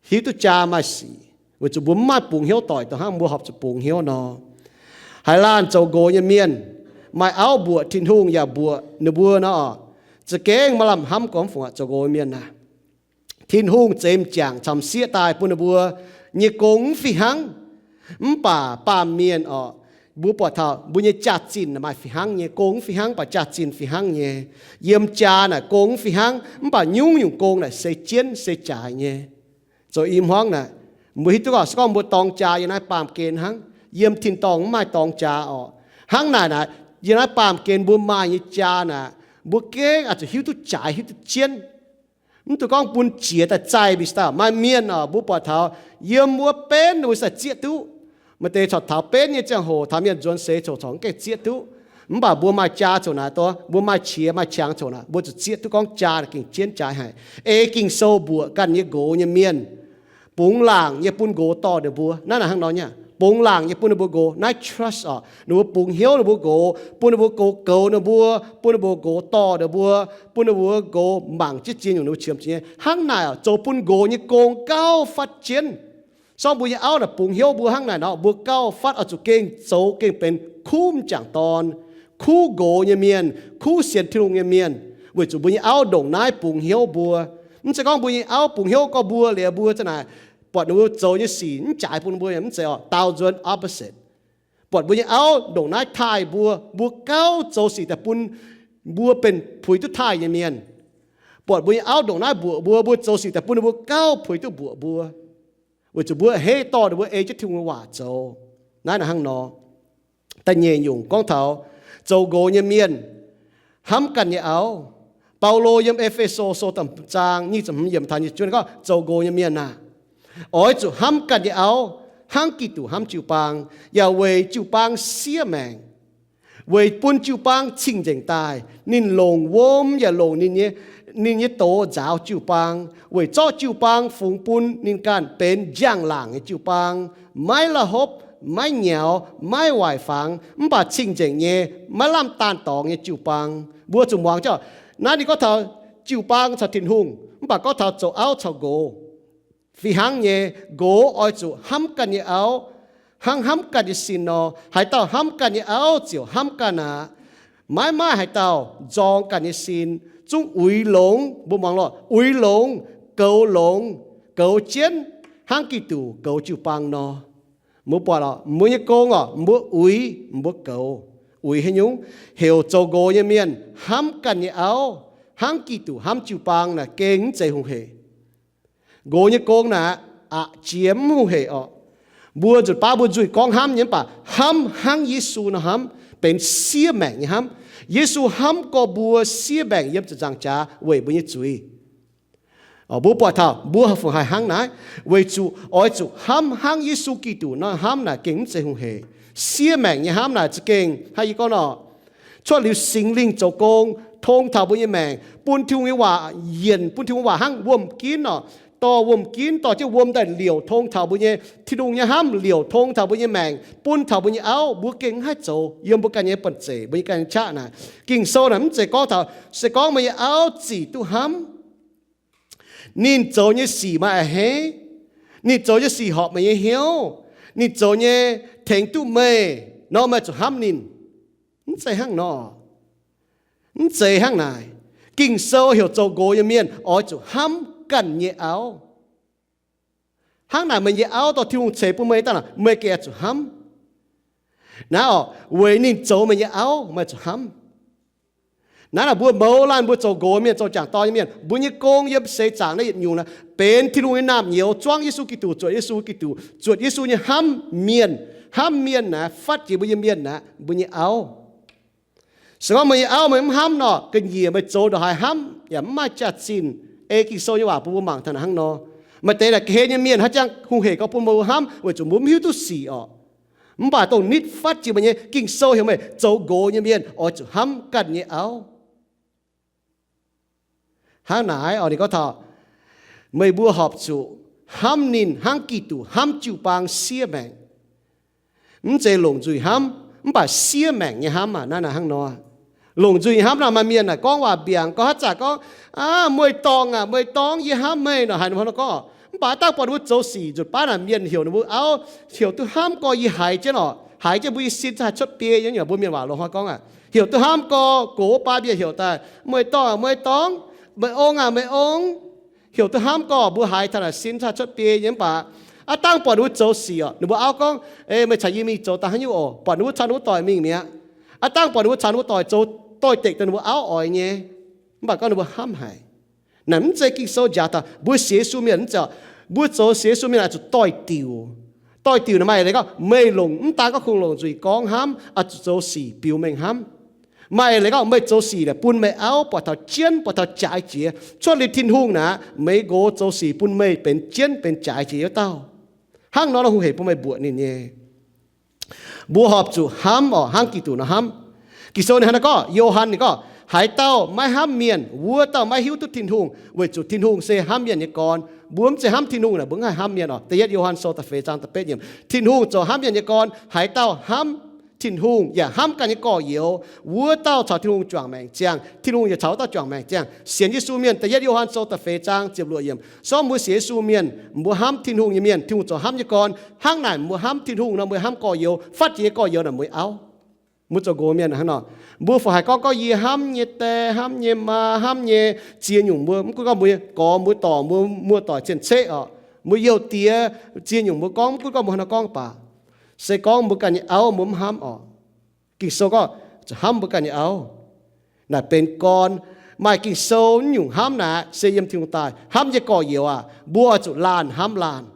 hiuv duqv jaa maaih sic, weic zuqc mbuo mv maaih bungx hnyouv doic dongh hnangv mbuo horpc zuqc bungx hnyouv nor. Haaix laanh zoux nqox nyei mienh, maaih auv mbuoqc Tin-Hungh yaac mbuoqc ninh mbuo nor, za'gengh maaih lamh hnamv gormx fungc aqv. Zoux nqox mienh naaic, Tin-Hungh zeix m'jangc caux m'sieqv daaih bun ninh mbuo nyei gong mv fih hnangv. Mv baac baamh mienh oc, mbuo buatc taux mbuo nyei jaax-zinh maaih fih hnangv nyei, gong mv fih hnangv, mv baac jaax-zinh fih hnangv nyei. Yiem jaa naaic gong mv fih hnangv, mv baac nyungc-nyungc gong naaic se jienv se jaaix nyei. Zoux i hmuangv naaic, mbuo hiuv duqv gorngv se gorngv mbuo dorng jaa yiem naaiv baamh gen hnangv, yiem tin-dorngh mv maaih dorng jaa oc. Hnangv naaic naaic, yiem naaiv baamh gen mbuo maaih nyei jaa naaic, mbuo gengh oix zuqc hiuv duqv jaaix, hiuv duqv jienv. Mv dungx gorngv bun jiex daaih zaih mingh. Maaih mienh oc, mbuo buatc taux yiem wuov benv ninh mbuo se zieqv duqv. Maaih deix corc taux benv nyei ziangh hoc taux mienh nzuonx seix corc corc mv gaengh zieqv duqv. Mv baac mbuo maaih jaa ziouc naaic dor, mbuo maaih qiex maaih qangx ziouc naaic, mbuo zuqc zieqv duqv gorngv jaa naaic gengh jienv jaaix haic. Ei Ging-Sou mbuoqc ganh nyei nqox nyei mienh, bungx laangc nyei bun nqox dorh ninh mbuo. Naaiv naaic hnangv nor nyei, bungx laangc nyei bun ninh mbuo nqox, naaiv trust orqc, ninh mbuo bungx hnyouv ninh mbuo nqox, bun ninh mbuo goux goux ninh mbuo, bun ninh mbuo nqox dorh ninh mbuo, bun ninh mbuo nqox mangc jienv ziex nyungc ninh mbuo qiemx zuqc nyei. Hnangv naaic orqc, zoux bun nqox nyei gong gauh fatv jienv. Sorng mbuo nyei auv naaic bungx hnyouv mbuo hnangv naaic nor, mbuo gauh fatv oix zuqc gengh zoux gengh benx kuv m'jangc dorn, kuv nqox nyei mienh, kuv sienx Tin-Hungh nyei mienh, weic zuqc mbuo nyei auv ndongc naaiv bungx hnyouv mbuo. Mv zeiz gorngv mbuo nyei auv bungx hnyouv gorngv mbuo liuz mbuo za'naaic buatc ninh mbuo zoux nyei sic mv jaaix bun mbuo, mv zeiz orqc, daaux nzuonx, opposite. Buatc mbuo nyei auv ndongc naaiv taaih mbuo, mbuo gauh zoux sic daaih bun mbuo benx puix duqv taaih nyei mienh. Buatc mbuo nyei auv ndongc naaiv mbuoqc mbuo, mbuo zoux sic daaih bun ninh mbuo gauh puix duqv mbuoqc mbuo, weic zuqc mbuo a'hneiv dorh ninh mbuo ei jienv Tin-Hungh nyei waac zoux. Naaiv naaic hnangv nor. Da'nyeic nyungc gorngv taux zoux nqox nyei mienh hnamv ganh nyei auv. Baulo yiem E^fe^so Sou da'hmz zaang nyic ziepc hmz yiemc taux nyic ziepc juov gorngv, zoux nqox nyei mienh aah, oix zuqc hnamv ganh nyei auv hnangv Giduc hnamv jiu-baang, yaac weic jiu-baang siev maengc, weic bun jiu-baang cing-nzengc daaih. Ninh longc wuom yaac longc ninh nyei, ninh nyei doz nzaaux jiu-baang, weic zorqv jiu-baang fungx bun ninh ganh benx njang-laangc nyei jiu-baang, maiv la'hopv, maiv nyaux, maiv waaic fangx, mv baac cing-nzengc nyei, maiv lamh daanh dorngx nyei jiu-baang. Mbuo zuqc muangx jienv, naaiv ninh gorngv taux jiu-baang caux Tin-Hungh, mv baac gorngv taux zoux auv caux nqox fih hnangv nyei. Nqox oix zuqc hnamv ganh nyei auv hnangv hnamv ganh nyei sin nor. Haaix dauh hnamv ganh nyei auv ziouc hnamv ganh aqv. Maiv maaih haaix dauh nzorng ganh nyei sin, zungv uix longx, mbuo muangx lorqc, uix longx, goux longx, goux jienv hnangv Giduc goux jiu-baang nor. Mbuo buatc lorqc, mbuo nyei gong orqc, mbuo uix, mbuo goux. Uix haaix nyungc? Heuc zoux nqox nyei mienh hnamv ganh nyei auv hnangv Giduc hnamv jiu-baang naaic gengh mv zeiz hungh hec. Nqox nyei gong naaic aqc jiex mv hungh hec orqc. Mbuo nzunc baav mbuo nzuih gorngv hnamv nyei mv baac hnamv hnangv Yesu nor hnamv, benx siev maengc nyei hnamv. Yesu hnamv gorx mbuo siev maengc yiem ziepc nzaangc jaax weic mbuo nyei zuiz. Mbuo buatc taux mbuo fungc haih hnangv naaiv, weic zuqc oix zuqc hnamv hnangv Yesu Giduc nor hnamv naaic gengh mv zeiz hungh hec. Siev maengc nyei hnamv naaic za'gengh hnangv yie gorngv nor, cuotv liuz Singx Lingh zoux gong tong taux mbuo nyei maengc, bun Tin-Hungh nyei waac yienc, bun Tin-Hungh waac hnangv wuom-ginv orqc, dorh wuom-ginv dorh jienv wuom daaih liouc tong taux mbuo nyei, Tin-Hungh nyei hnamv liouc tong taux mbuo nyei maengc, bun taux mbuo nyei auv, mbuo gengh mv haih zoux yiem mbuo ganh nyei buonv-zeic, mbuo nyei ganh nyei qaqv naaic. Ging-Sou naaic mv zeiz gorngv taux se gorngv meih nyei auv zic duqv hnamv, ninh zoux nyei sic meih a'hneiv, ninh zoux nyei sic horpc meih nyei hnyouv, ninh zoux nyei tengx duqv meih nor, meih zuqc hnamv ninh. Mv zeiz hnangv nor. Mv zeiz hnangv naaic. Ging-Sou heuc zoux nqox nyei mienh oix zuqc hnamv ganh nyei auv. Hnangv naaic meih nyei auv dorh Tin-Hungh ceix bun meih daaih, meih gengh oix zuqc hnamv. Naaiv orqc, weic ninh zoux meih nyei auv, meih zuqc hnamv. Naaiv naaic mbuo mouz laanh mbuo zoux nqox mienh, zoux jangc dorn nyei mienh, mbuo nyei gong yiem seix zaangc naaiv yietc nyungc naaic benx Tin-Hungh nyei naamh nyouz, zuangv Yesu Giduc, zuotc Yesu Giduc, zuotc Yesu nyei hnamv mienh. Hnamv mienh naaic fatv jiex mbuo nyei mienh naaic, mbuo nyei auv. Se gorngv meih nyei auv meih mv hnamv nor, ga'nyiec meih zoux ndongc haaix hnamv yaac mv maaih jaax-zinh. Ei Ging-Sou nyei waac bun mbuo mangc taux naaic hnangv nor. Maaih deix naaic ga'hlen nyei mienh hnangv jangx hungh hec gorngv bun mbuo hnamv weic zuqc mbuo mv hiuv duqv sic orqc. Mv baac dongh nitv fatv jiex meih nyei, Ging-Sou heuc meih zoux nqox nyei mienh oix zuqc hnamv ganh nyei auv. Hnangv naaic orqc, ninh gorngv taux meih mbuo horpc zuqc hnamv ninh hnangv Giduc hnamv jiu-baang siev maengc. Mv zeiz longc nzuih hnamv, mv baac siev maengc nyei hnamv aac. Naaiv naaic hnangv nor. Longc nzuih hnamv naaic maaih mienh naaic gorngv waac mbiaangc, gorngv haaix zanc gorngv, Aav, meih dorngc aac, meih dorngc, yie hnamv meih nor, haaix nor gorngv. Mv baac dangh buatc ninh mbuo zoux sic nzunc baav naaic mienh heuc ninh mbuo auv, heuc duqv hnamv gorx yie haiz jienv orqc, haiz jienv mbuo nyei sin za'gengh haih cuotv biei nyei. Mbuo mienh waac longc hnoi gorngv aac, heuc duqv hnamv gorx, gox baav mienh heuc daaih, Meih dorngc aac, meih dorngc, meih ong aac, meih ong. Heuc duqv hnamv gorx mbuo haiz taux naaic sin za'gengh cuotv biei nyei. Mv baac aav dangh buatc ninh mbuo zoux sic orqc, ninh mbuo auv gorngv, Ei, meih caux yie mingh zoux daaih haaix nyungc oc? Buatc ninh mbuo caux ninh mbuo doic mingh mi'aqv. Aav dangh buatc ninh mbuo caux ninh mbuo doic zoux doix-dekc dongh ninh mbuo auv oix nyei. Mv baac gorngv ninh mbuo hnamv haic. Naaic mv zeiz Ging-Sou njaaux taux mbuo sienx Yesu mienh mv zeiz orqc. Mbuo zoux sienx Yesu mienh oix zuqc doix-diuc. Doix-diuc naaic maaih leiz gorngv meih longc, mv daan gorngv kungx longc nzuih gorngv hnamv, oix zuqc zoux sic biux mengh hnamv. Maaih leiz gorngv meih zoux sic naaic bun meih auv buatc taux jienv, buatc taux jaaix jiex. Cuotv liuz Tin-Hungh naaic, meih nqox zoux sic bun meih benx jienv benx jaaix jiex wuov dauh. Hnangv nor, hungh hec bun meih mbuoqc ninh nyei. Mbuo horpc zuqc hnamv orqc, hnangv Giduc nor hnamv. Ging-Sou ninh hnangv naaiv gorngv, Yo^han ninh gorngv, haaix dauh maiv hnamv mienh, wuov dauh maiv hiuv duqv Tin-Hungh, weic zuqc Tin-Hungh se hnamv mienh nyei gorn. Mbuo mv zeiz hnamv Tin-Hungh naaic, mbuo mv haih hnamv mienh oc. Da'yietv Yo^han Sou da'feix zaang da'betv yiemc, Tin-Hungh zoux hnamv mienh nyei gorn. Haaix dauh hnamv Tin-Hungh yaac hnamv ganh nyei gorx-youz, wuov dauh caux Tin-Hungh juangc maengc ziangh, Tin-Hungh yaac caux wuov dauh juangc maengc ziangh. Sienx Yesu mienh, da'yietv Yo^han Sou da'feix zaang ziepc luoqc yiemc, sorng mbuo sienx Yesu mienh, mbuo hnamv Tin-Hungh nyei mienh, Tin-Hungh zoux hnamv nyei gorn. Hnangv naaic mbuo hnamv Tin-Hungh nor, mbuo hnamv gorx-youz, fatv jiex nyei gorx-youz naaic mbuo nyei auv. Mbuo zoux nqox mienh hnangv nor, mbuo fungc haiz gorngv, gorngv yie hnamv nyei die, hnamv nyei maa, hnamv nyei ziex nyungc mbuo, mv gunv gorngv mbuo nyei gorx, mbuo dorc, mbuo muoz-doic cien-ceqv oc, mbuo youh diex, ziex nyungc mbuo gorngv, mv gunv gorngv mbuo haaix nor gorngv baac, se gorngv mbuo ganh nyei auv mbuo mv hnamv oc. Ging-Sou gorngv zuqc hnamv mbuo ganh nyei auv. Naaic benx gorn. Maaih Ging-Sou nyungc hnamv naaic se yiem Tin-Hungh daaih. Hnamv nyei gorx-youz aac, mbuo oix zuqc laanh hnamv laanh.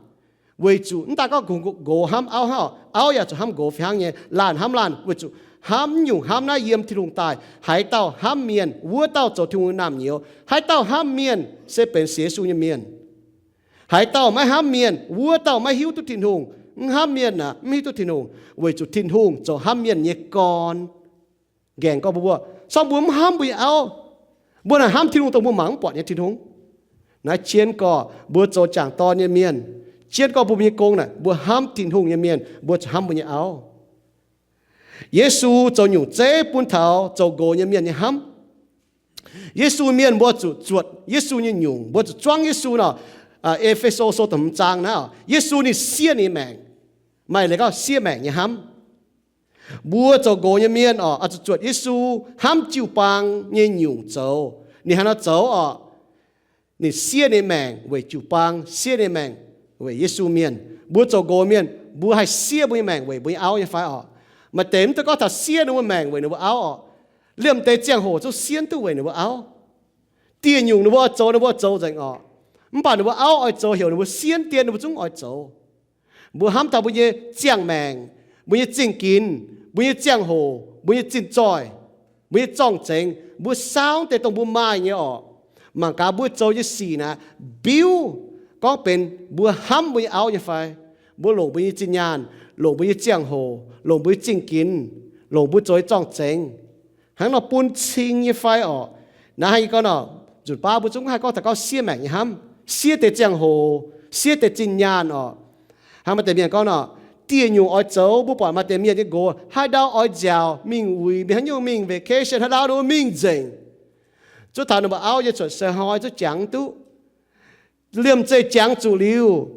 Weic zuqc mv daaih gorngv nqox hnamv auv hnangv, auv yaac zuqc hnamv nqox fih hnangv nyei, laanh hnamv laanh. Weic zuqc hnamv nyungc hnamv naaiv yiem Tin-Hungh daaih. Haaix dauh hnamv mienh, wuov dauh zoux Tin-Hungh nyei naamh nyouz. Haaix dauh hnamv mienh se benx sienx Yesu nyei mienh. Haaix dauh maiv hnamv mienh, wuov dauh maiv hiuv duqv Tin-Hungh. Mv hnamv mienh aac, mv hiuv duqv Tin-Hungh, weic zuqc Tin-Hungh zoux hnamv mienh nyei gorn. Nqaengc gorngv mbuo, mbuo, sorng mbuo mv hnamv mbuo nyei auv. Mbuo naaic hnamv Tin-Hungh dongh mbuo mangc mv buatc nyei Tin-Hungh. Naaiv jienv gorx mbuo zoux jangc dorn nyei mienh, jienv gorx mbuo nyei gong naaic, mbuo hnamv Tin-Hungh nyei mienh, mbuo zuqc hnamv mbuo nyei auv. Yesu zoux nyungc zeiv bun taux zoux nqox nyei mienh nyei hnamv. Yesu mienh mbuo zuqc zuotc Yesu nyei nyungc, mbuo zuqc zuangv Yesu nor. E^fe^so Sou da'hmz zaang naaiv, Yesu ninh siev ninh maengc. Maaih leiz gorngv siev maengc nyei hnamv. Mbuo zoux nqox nyei mienh oc, oix zuqc zuotc Yesu hnamv jiu-baang nyei nyungc zoux. Ninh hnangv nor zoux oc. Ninh siev ninh maengc weic jiu-baang, siev ninh maengc weic Yesu mienh. Mbuo zoux nqox mienh, mbuo haih siev mbuo nyei maengc weic mbuo nyei auv nyei fai oc? Maaih deix mv dungx gorngv taux siev ninh mbuo maengc weic ninh mbuo auv oc. Liemh deix ziangh hoc zungv sienv duqv weic ninh mbuo auv. Dieh nyungc ninh mbuo oix zoux, ninh mbuo zoux nzengc oc. Mv baac ninh mbuo auv oix zoux heuc ninh mbuo sienv dien, ninh mbuo zungv oix zoux. Mbuo hnamv taux mbuo nyei ziangh maengc, mbuo nyei zingh ginx, mbuo nyei ziangh hoc, mbuo nyei zinh zoih, mbuo nyei zorng-zengx, mbuo saauv deix dongh mbuo maaih nyei oc. Mangc gaax mbuo zoux nyei sic naaic, biuv gorngv benx mbuo hnamv mbuo nyei auv nyei fai? Mbuo longc mbuo nyei zinh nyaanh, longc mbuo nyei ziangh hoc, longc mbuo nyei zingh ginx, longc mbuo zoux nyei zorng-zengx, hnangv nor bun cing nyei fai oc? Naaiv hnangv yie gorngv nor, nzunc baav mbuo zungv haih gorngv taux gorngv siev maengc nyei hnamv, siev deix ziangh hoc, siev deix zinh nyaanh oc. Hnangv maaih deix mienh gorngv nor, dieh nyungc oix zoux, mbuo buatc maaih deix mienh nyei nqox haaix ndau oix nziaauc mingh uix, mingh haaix nyungc, mingh vacation haaix ndau, ninh mbuo mingh nzengc. Zuov taux ninh mbuo auv nyei cuotv se hnoi zungv jangx duqv. Liemh zeih jangx zuqc liuz,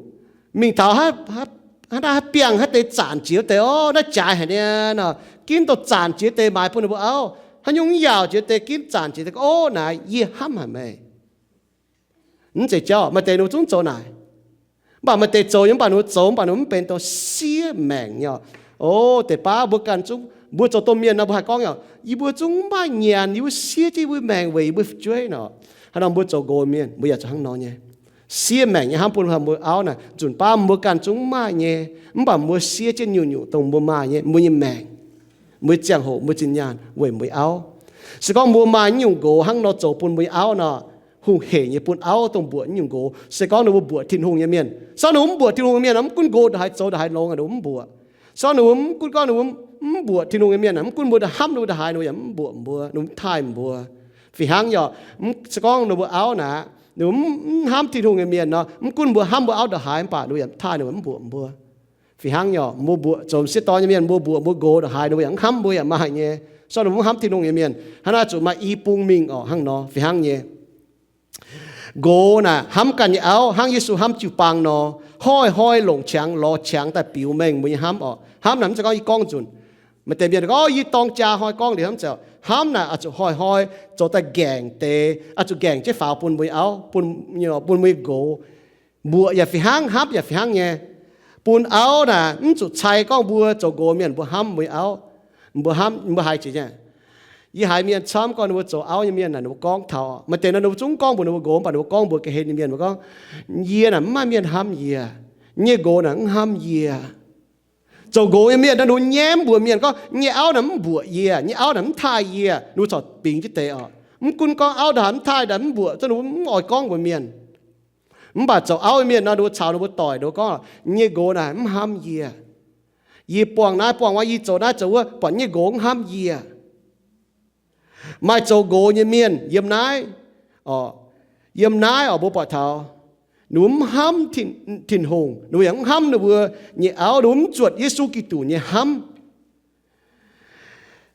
mingh taux haaix, haaix, haaix biangh haaix deix zanc jiex deix, o, naaiv jaaix haic niaa nor, ginv dongh zanc jiex deix maaiz bun ninh mbuo auv. Haaix nyungc mv yaauc jiex deix, ginv zanc jiex deix, o, naaiv yie hnamv haic meih. Mv zeiz jauv, maaih deix ninh mbuo zungv zoux naaic. Mv baac maaih deix zoux nyei, mv baac ninh mbuo zoux, mv baac ninh mbuo mv benx dongh siev maengc nyei oc. O, deix baav mbuo ganh zungv, mbuo zoux domh mienh nor, mbuo haih gorngv nyei, yie mbuo zungv mv maaih nyanc, yie mbuo siev jienv yie mbuo maengc weic yie mbuo fu'jueiv nor. Hnangv nor mbuo zoux nqox mienh, mbuo yaac zoux hnangv nor nyei. Siev maengc nyei hnamv bun mbuo auv naaic, nzunc baav mbuo ganh zungv mv maaih nyei. Mv baac mbuo siev jienv nyungc-nyungc dongh mbuo maaih nyei, mbuo nyei maengc, mbuo nyei ziangh hoc, mbuo nyei zinh nyaanh weic mbuo nyei auv. Se gorngv mbuo maaih nyungc nqox hnangv nor zoux bun mbuo nyei auv nor, hungh hec nyei bun auv dongh mbuoqc nyungc nqox. Se gorngv ninh mbuo mbuoqc Tin-Hungh nyei mienh, se gorngv ninh mbuo mv mbuoqc Tin-Hungh nyei mienh nor, mv gunv nqox ndongc haaix zoux ndongc haaix longx, ninh mbuo mv mbuoqc. Se gorngv ninh mbuo mv gunv gorngv ninh mbuo mv mbuoqc Tin-Hungh nyei mienh, mv gunv mbuo hnamv ninh mbuo ndongc haaix, ninh mbuo yaac mv mbuoqc mbuo, ninh mbuo mv taaih mbuo. Fih hnangv yaac, se gorngv ninh mbuo auv naaic, ninh mbuo mv hnamv Tin-Hungh nyei mienh nor, mv gunv mbuo hnamv mbuo auv ndongc haaix, mv baac ninh mbuo yaac mv taaih, ninh mbuo mv mbuoqc mbuo. Fih hnangv yaac, mbuo mbuoqc zoux m'sieqv dorn nyei mienh, mbuo mbuoqc mbuo nqox ndongc haaix, ninh mbuo yaac mv hnamv mbuo, yaac maaih nyei. Se gorngv ninh mbuo mv hnamv Tin-Hungh nyei mienh, hnangv naaiv zuqc maaih i bung mingh oc, hnangv nor. Fih hnangv nyei, nqox naaic hnamv ganh nyei auv hnangv Yesu hnamv jiu-baang nor, hnoi-hnoi longc qangx lorz qangx daaih biux mengh mbuo nyei hnamv oc. Hnamv naaic mv zeiz gorngv yie gorngv nzunc. Maaih deix mienh gorngv, o, yie dorng jaa hnoi gorngv liuz hnamv ziouc. Hnamv naaic oix zuqc hnoi-hnoi zoux daaih nqaengc deix, oix zuqc nqaengc jienv faaux bun mbuo nyei auv, bun, bun mbuo nyei nqox. Mbuoqc yaac fih hnangv, hnamv yaac fih hnangv nyei. Bun auv naaic mv zuqc cai gorngv mbuo zoux nqox mienh mbuo hnamv mbuo nyei auv. Mbuo hnamv, mbuo haiz jiex nyei. Yie haiz mienh camv gorngv ninh mbuo zoux auv nyei mienh naaic, ninh mbuo gorngv taux, maaih deix nor ninh mbuo zungv gorngv mbuox ninh mbuo nqox, mv baac ninh mbuo gorngv mbuox ga'hlen nyei mienh, mbuo gorngv, yie naaic mv maaih mienh hnamv yie. Yie nyei nqox naaic mv hnamv yie. Zoux nqox nyei mienh nor, ninh mbuo nyaiv mbuox mienh gorngv, nyei auv naaic mv mbuoqc yie, nyei auv naaic mv taaih yie, ninh mbuo corc bingx jienv deix oc. Mv gunv gorngv auv ndongc haaix mv taaih, naaic mv mbuoqc, zungv ninh mbuo mv oix gorngv mbuox mienh. Mv baac zoux auv nyei mienh nor, ninh mbuo caux ninh mbuo doic ninh mbuo gorngv, nyei nqox naaic mv hnamv yie. Yie buangh naaiv buangh wuov, yie zoux naaiv zoux wuov, buatc nyei nqox mv hnamv yie. Maaih zoux nqox nyei mienh yiem naaiv, yiem naaiv oc, mbuo buatc taux ninh mbuo mv hnamv Tin-Hungh, ninh mbuo yaac mv hnamv ninh mbuo nyei auv, ninh mbuo mv zuotc Yesu Giduc nyei hnamv.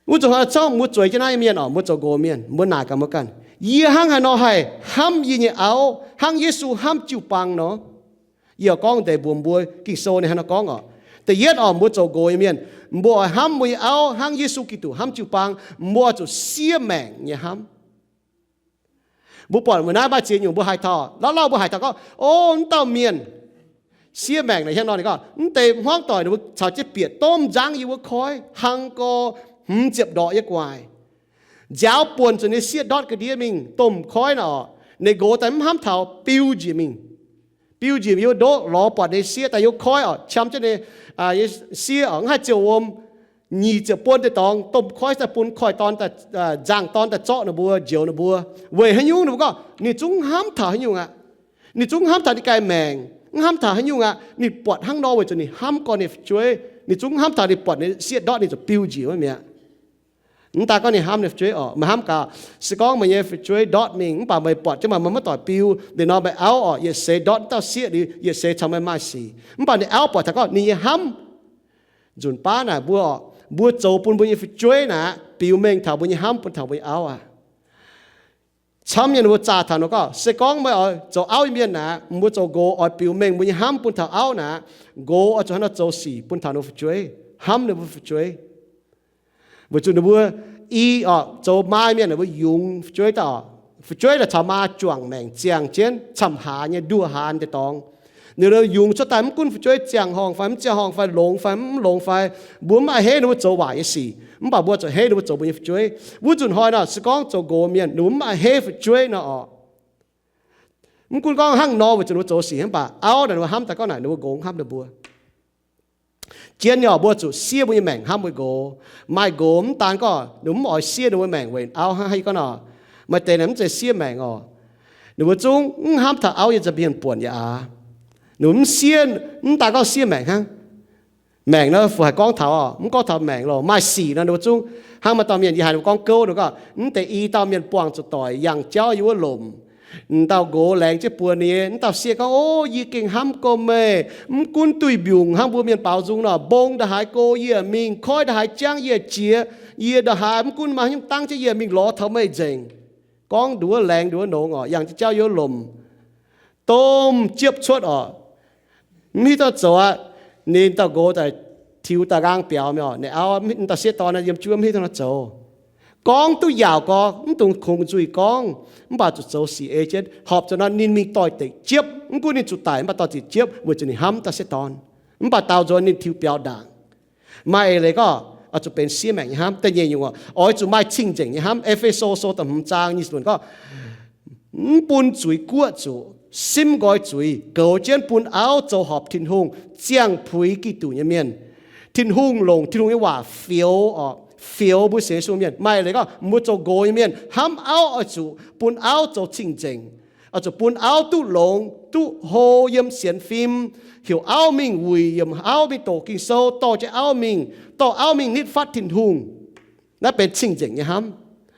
Wuov zuqc hnoi camv mbuo zueiz jienv naaiv mienh oc, mbuo zoux nqox mienh, mbuo naaic gaax mbuo ganh, yie hnangv haaix nor haih hnamv yie nyei auv hnangv Yesu hnamv jiu-baang nor? Yie gorngv deix mbuox mbuo Ging-Sou ninh haaix nor gorngv oc. Da'yietv oc, mbuo zoux nqox nyei mienh, mbuo oix hnamv mbuo nyei auv hnangv Yesu Giduc hnamv jiu-baang, mbuo oix zuqc siev maengc nyei hnamv. Mbuo buatc mbuo naaiv maaih ziex nyungc mbuo haiz taux, lauh lauh mbuo haiz taux gorngv, o, wuov dauh mienh siev maengc naaic hietv nor ninh gorngv, mv deix hmuangv doic ninh mbuo caux jienv bieqc domh nzangv yie wuov koiv, hlang gorx hmz ziepc ndorqc yie gu'nguaaic, nziaaux buonc zuqc ninh sieqv ndortv ga'ndiev mingh domh koiv naaic oc, ninh nqox daaih mv hnamv taux biu njiec mingh. Biu njiec mingh yie wuov ndoqv lorz buatc ninh sieqv daaih yie wuov koiv oc, qam jienv ninh sieqv oc, mv haih ziouc wuom, nyic ziepc buon deix dorngx domh koiv daaih bun koiv-dorn, nzangc-dorn daaih zorqv ninh mbuo, njoux ninh mbuo. Weic haaix nyungc? Ninh mbuo gorngv ninh zungv mv hnamv taux haaix nyungc aqv. Ninh zungv mv hnamv taux ninh ganh maengc, mv hnamv taux haaix nyungc aqv. Ninh buatc hnangv nor weic zuqc ninh hnamv gorn ninh fu'jueiv. Ninh zungv mv hnamv taux ninh buatc ninh sieqv ndortv ninh zuqc biu njiec wuov mi'aqv. Mv daaih gorngv ninh hnamv ninh fu'jueiv oc, meih hnamv gaax, se gorngv meih nyei fu'jueiv ndortv mingh mv baac meih buatc jienv maaih maiv doic biu, liuz nor meih auv oc yietc seix ndortv wuov dauh sieqv liuz yietc seix caux meih maaih sic, mv baac ninh auv buatc taux gorngv ninh nyei hnamv. Nzunc baav naaic mbuo oc, mbuo zoux bun mbuo nyei fu'jueiv naaic biux mengh taux mbuo nyei hnamv bun taux mbuo nyei auv aqv. Camv nyei ninh mbuo zaah taux nor gorngv, se gorngv meih oix zoux auv nyei mienh naaic, mbuo zoux nqox oix biux mengh mbuo nyei hnamv bun taux auv naaic, nqox oix zuqc hnangv nor zoux sic bun taux ninh mbuo fu'jueiv, hnamv ninh mbuo fu'jueiv. Weic zuqc ninh mbuo i oc, zoux maa mienh ninh mbuo yungz fu'jueiv daaih oc, fu'jueiv daaih caux maa juangc maengc ziangh jienv camv haaz nyei nduoh haaz deix dorngx. Ninh mbuo yungz cuotv daaih mv gunv fu'jueiv ziangh horngh fai mv ziangh horngh fai longx fai mv longx fai, mbuo mv a'hneiv ninh mbuo zoux waaic nyei sic, mv baac mbuo zuqc a'hneiv ninh mbuo zoux mbuo nyei fu'jueiv. Wuov nzunc hnoi nor se gorngv zoux nqox mienh ninh mbuo mv a'hneiv fu'jueiv nor oc, mv gunv gorngv hnangv nor weic zuqc ninh mbuo zoux sic hnangv, mv baac auv naaic ninh mbuo hnamv daaih gorngv naaic ninh mbuo nqox hnamv ninh mbuo. Jienv nyei oc, mbuo zuqc siev mbuo nyei maengc hnamv mbuo nqox. Maaih nqox mv daan gorngv ninh mv oix siev ninh mbuo maengc weic auv hnangv. Haaix gorngv nor, maaih deix naaic mv zeiz siev maengc oc, ninh mbuo zungv mv hnamv taux auv nyei nza'hmien buonc yaac aav. Ninh mbuo mv siev, mv daan gorngv siev maengc hnangv. Maengc nor fu haiz gorngv taux oc, mv gorngv taux maengc loh, maaih sic nor ninh mbuo zungv hnangv maaih dauh mienh yie haiz ninh mbuo gorngv gouv ninh gorngv, mv deix i dauh mienh buangh zuqc doic yangh jauv yie wuov lomc. M'dauh nqox laengz jienv buonc nyei, m'dauh sieqv gorngv, o, yie gengh hnamv gorx meih, mv gunv duih mbiungc hnangv mbuo mienh baaux nzung nor, mbong ndongc haaix go yie mingh, koiv ndongc haaix jangv yie jiex, yie ndongc haaix mv gunv maaih haaix nyungc dangv jienv yie mingh lorz taux meih nzengc. Gorngv nduov laengz nduov nongx oc, yangh jienv jauv yie wuov lomc. Domh jiepv cuotv oc, mv hiuv duqv zoux aqv. Ninh dauh nqox daaih tiux daaih nqaang biaux mingh oc, ninh auv, m'dauh sieqv dorn yiem juov mv hiuv duqv nor zoux. Gorngv duqv yaauc gorx, mv dungx kungx nzuih gorngv, mv baac zuqc zoux sic ei jienv. Horpc zuqc nor ninh mingh doix-dekc jiepv, mv gunv ninh zuqc daic mv baac doix-dekc jiepv weic zuqc ninh hnamv dauh sieqv dorn. Mv baac daaux nzuonx ninh tiux biaux ndaangc. Maaih eix leiz gorngv oix zuqc benx siev maengc nyei hnamv. Da'nyeic nyungc oc, oix zuqc maaih cing-nzengc nyei hnamv. E^fe^so Sou da'hmz zaang nyic ziepc luoqc gorngv, mv bun zuiz guoqv zuqc, simv nqoi zuiz, goux jienv bun auv zoux horpc Tin-Hungh, ziangh puix Giduc nyei mienh. Tin-Hungh longc Tin-Hungh nyei waac fioux oc, fioux mbuo sienx Yesu mienh. Maaih leiz gorngv mbuo zoux nqox nyei mienh hnamv auv oix zuqc bun auv zoux cing-nzengc, oix zuqc bun auv duqv longx, duqv hlo yiem sienx fim, heuc auv mingh wuic, yiemc auv mingh doqc Ging-Sou, dorh jienv auv mingh, dorh auv mingh nitv fatv Tin-Hungh. Naaiv benx cing-nzengc nyei hnamv.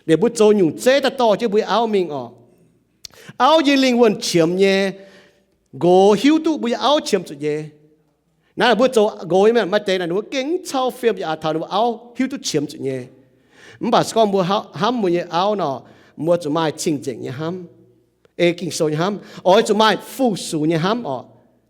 Liuz mbuo zoux nyungc zeiv daaih dorh jienv mbuo nyei auv mingh oc. Auv nyei lingh wuonh qiemx nyei. Nqox hiuv duqv mbuo nyei auv qiemx zuqc nyei. Naaiv mbuo zoux nqox nyei mienh maaih deix naaic ninh mbuo gengh mv cau fiem yaac taux ninh mbuo auv hiuv duqv qiemx zuqc nyei. Mv baac se gorngv mbuo hnamv mbuo nyei auv nor, mbuo zuqc maaih cing-nzengc nyei hnamv, ei Ging-Sou nyei hnamv, oix zuqc maaih fu-sux nyei hnamv oc.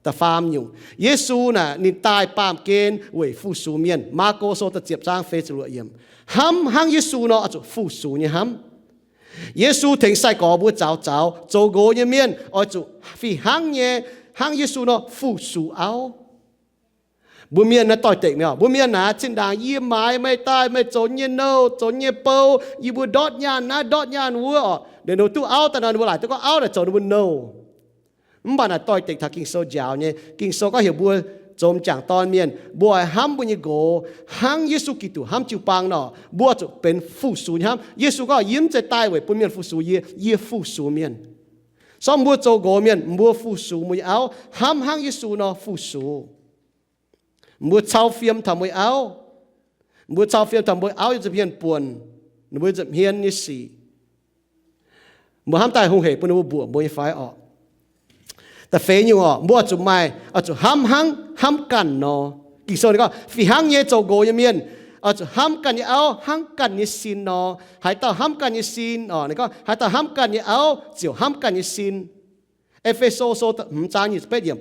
Da'faam nyungc, Yesu naaic ninh daaih baamh gen weic fu-sux mienh. Maako Sou da'ziepc zaang feix ziepc luoqc yiemc. Hnamv hnangv Yesu nor oix zuqc fu-sux nyei hnamv. Yesu tengx sai-gorx mbuo zaux zaux, zoux nqox nyei mienh oix zuqc fih hnangv nyei hnangv Yesu nor fu-sux auv. Mbuo mienh naaiv doix-dekc mi'aqv. Mbuo mienh naaic zinh ndaangc yie maaiz meih daaih, meih zoux nyei nouh, zoux nyei bou, yie mbuo ndortv nyaanh naaiv ndortv nyaanh wuov oc. Ninh mbuo duqv auv daaih nor, ninh mbuo laaic duqv gorngv auv naaic zoux ninh mbuo nouh. Mv baac naaic doix-dekc taux Ging-Sou njaaux nyei. Ging-Sou gorngv heuc mbuo zoux m'jangc dorn mienh, mbuo oix hnamv mbuo nyei nqox hnangv Yesu Giduc hnamv jiu-baang nor, mbuo zuqc benx fu-sux nyei hnamv. Yesu gorngv, yie mv zeiz daaih weic bun mienh fu-sux yie, yie fu-sux mienh. Sorng mbuo zoux nqox mienh, mbuo fu-sux mbuo nyei auv hnamv hnangv Yesu nor fu-sux. Mbuo cau fiem taux mbuo nyei auv. Mbuo cau fiem taux mbuo auv nyei nza'hmien buonc. ninh mbuo nza'hmien nyei sic. Mbuo hnamv daaih hungh hec bun ninh mbuo mbuoqc mbuo nyei fai orqc? Da'feix nyungc orqc, mbuo oix zuqc maaih, oix zuqc hnamv hnangv hnamv ganh nor. Ging-Sou ninh gorngv, fih hnangv nyei zoux nqox nyei mienh oix zuqc hnamv ganh nyei auv hnangv ganh nyei sin nor. Haaix dauh hnamv ganh nyei sin orqc, ninh gorngv, haaix dauh hnamv ganh nyei auv ziouc hnamv ganh nyei sin. E^fe^so Sou hmz zaang nyic ziepc betv yiemc,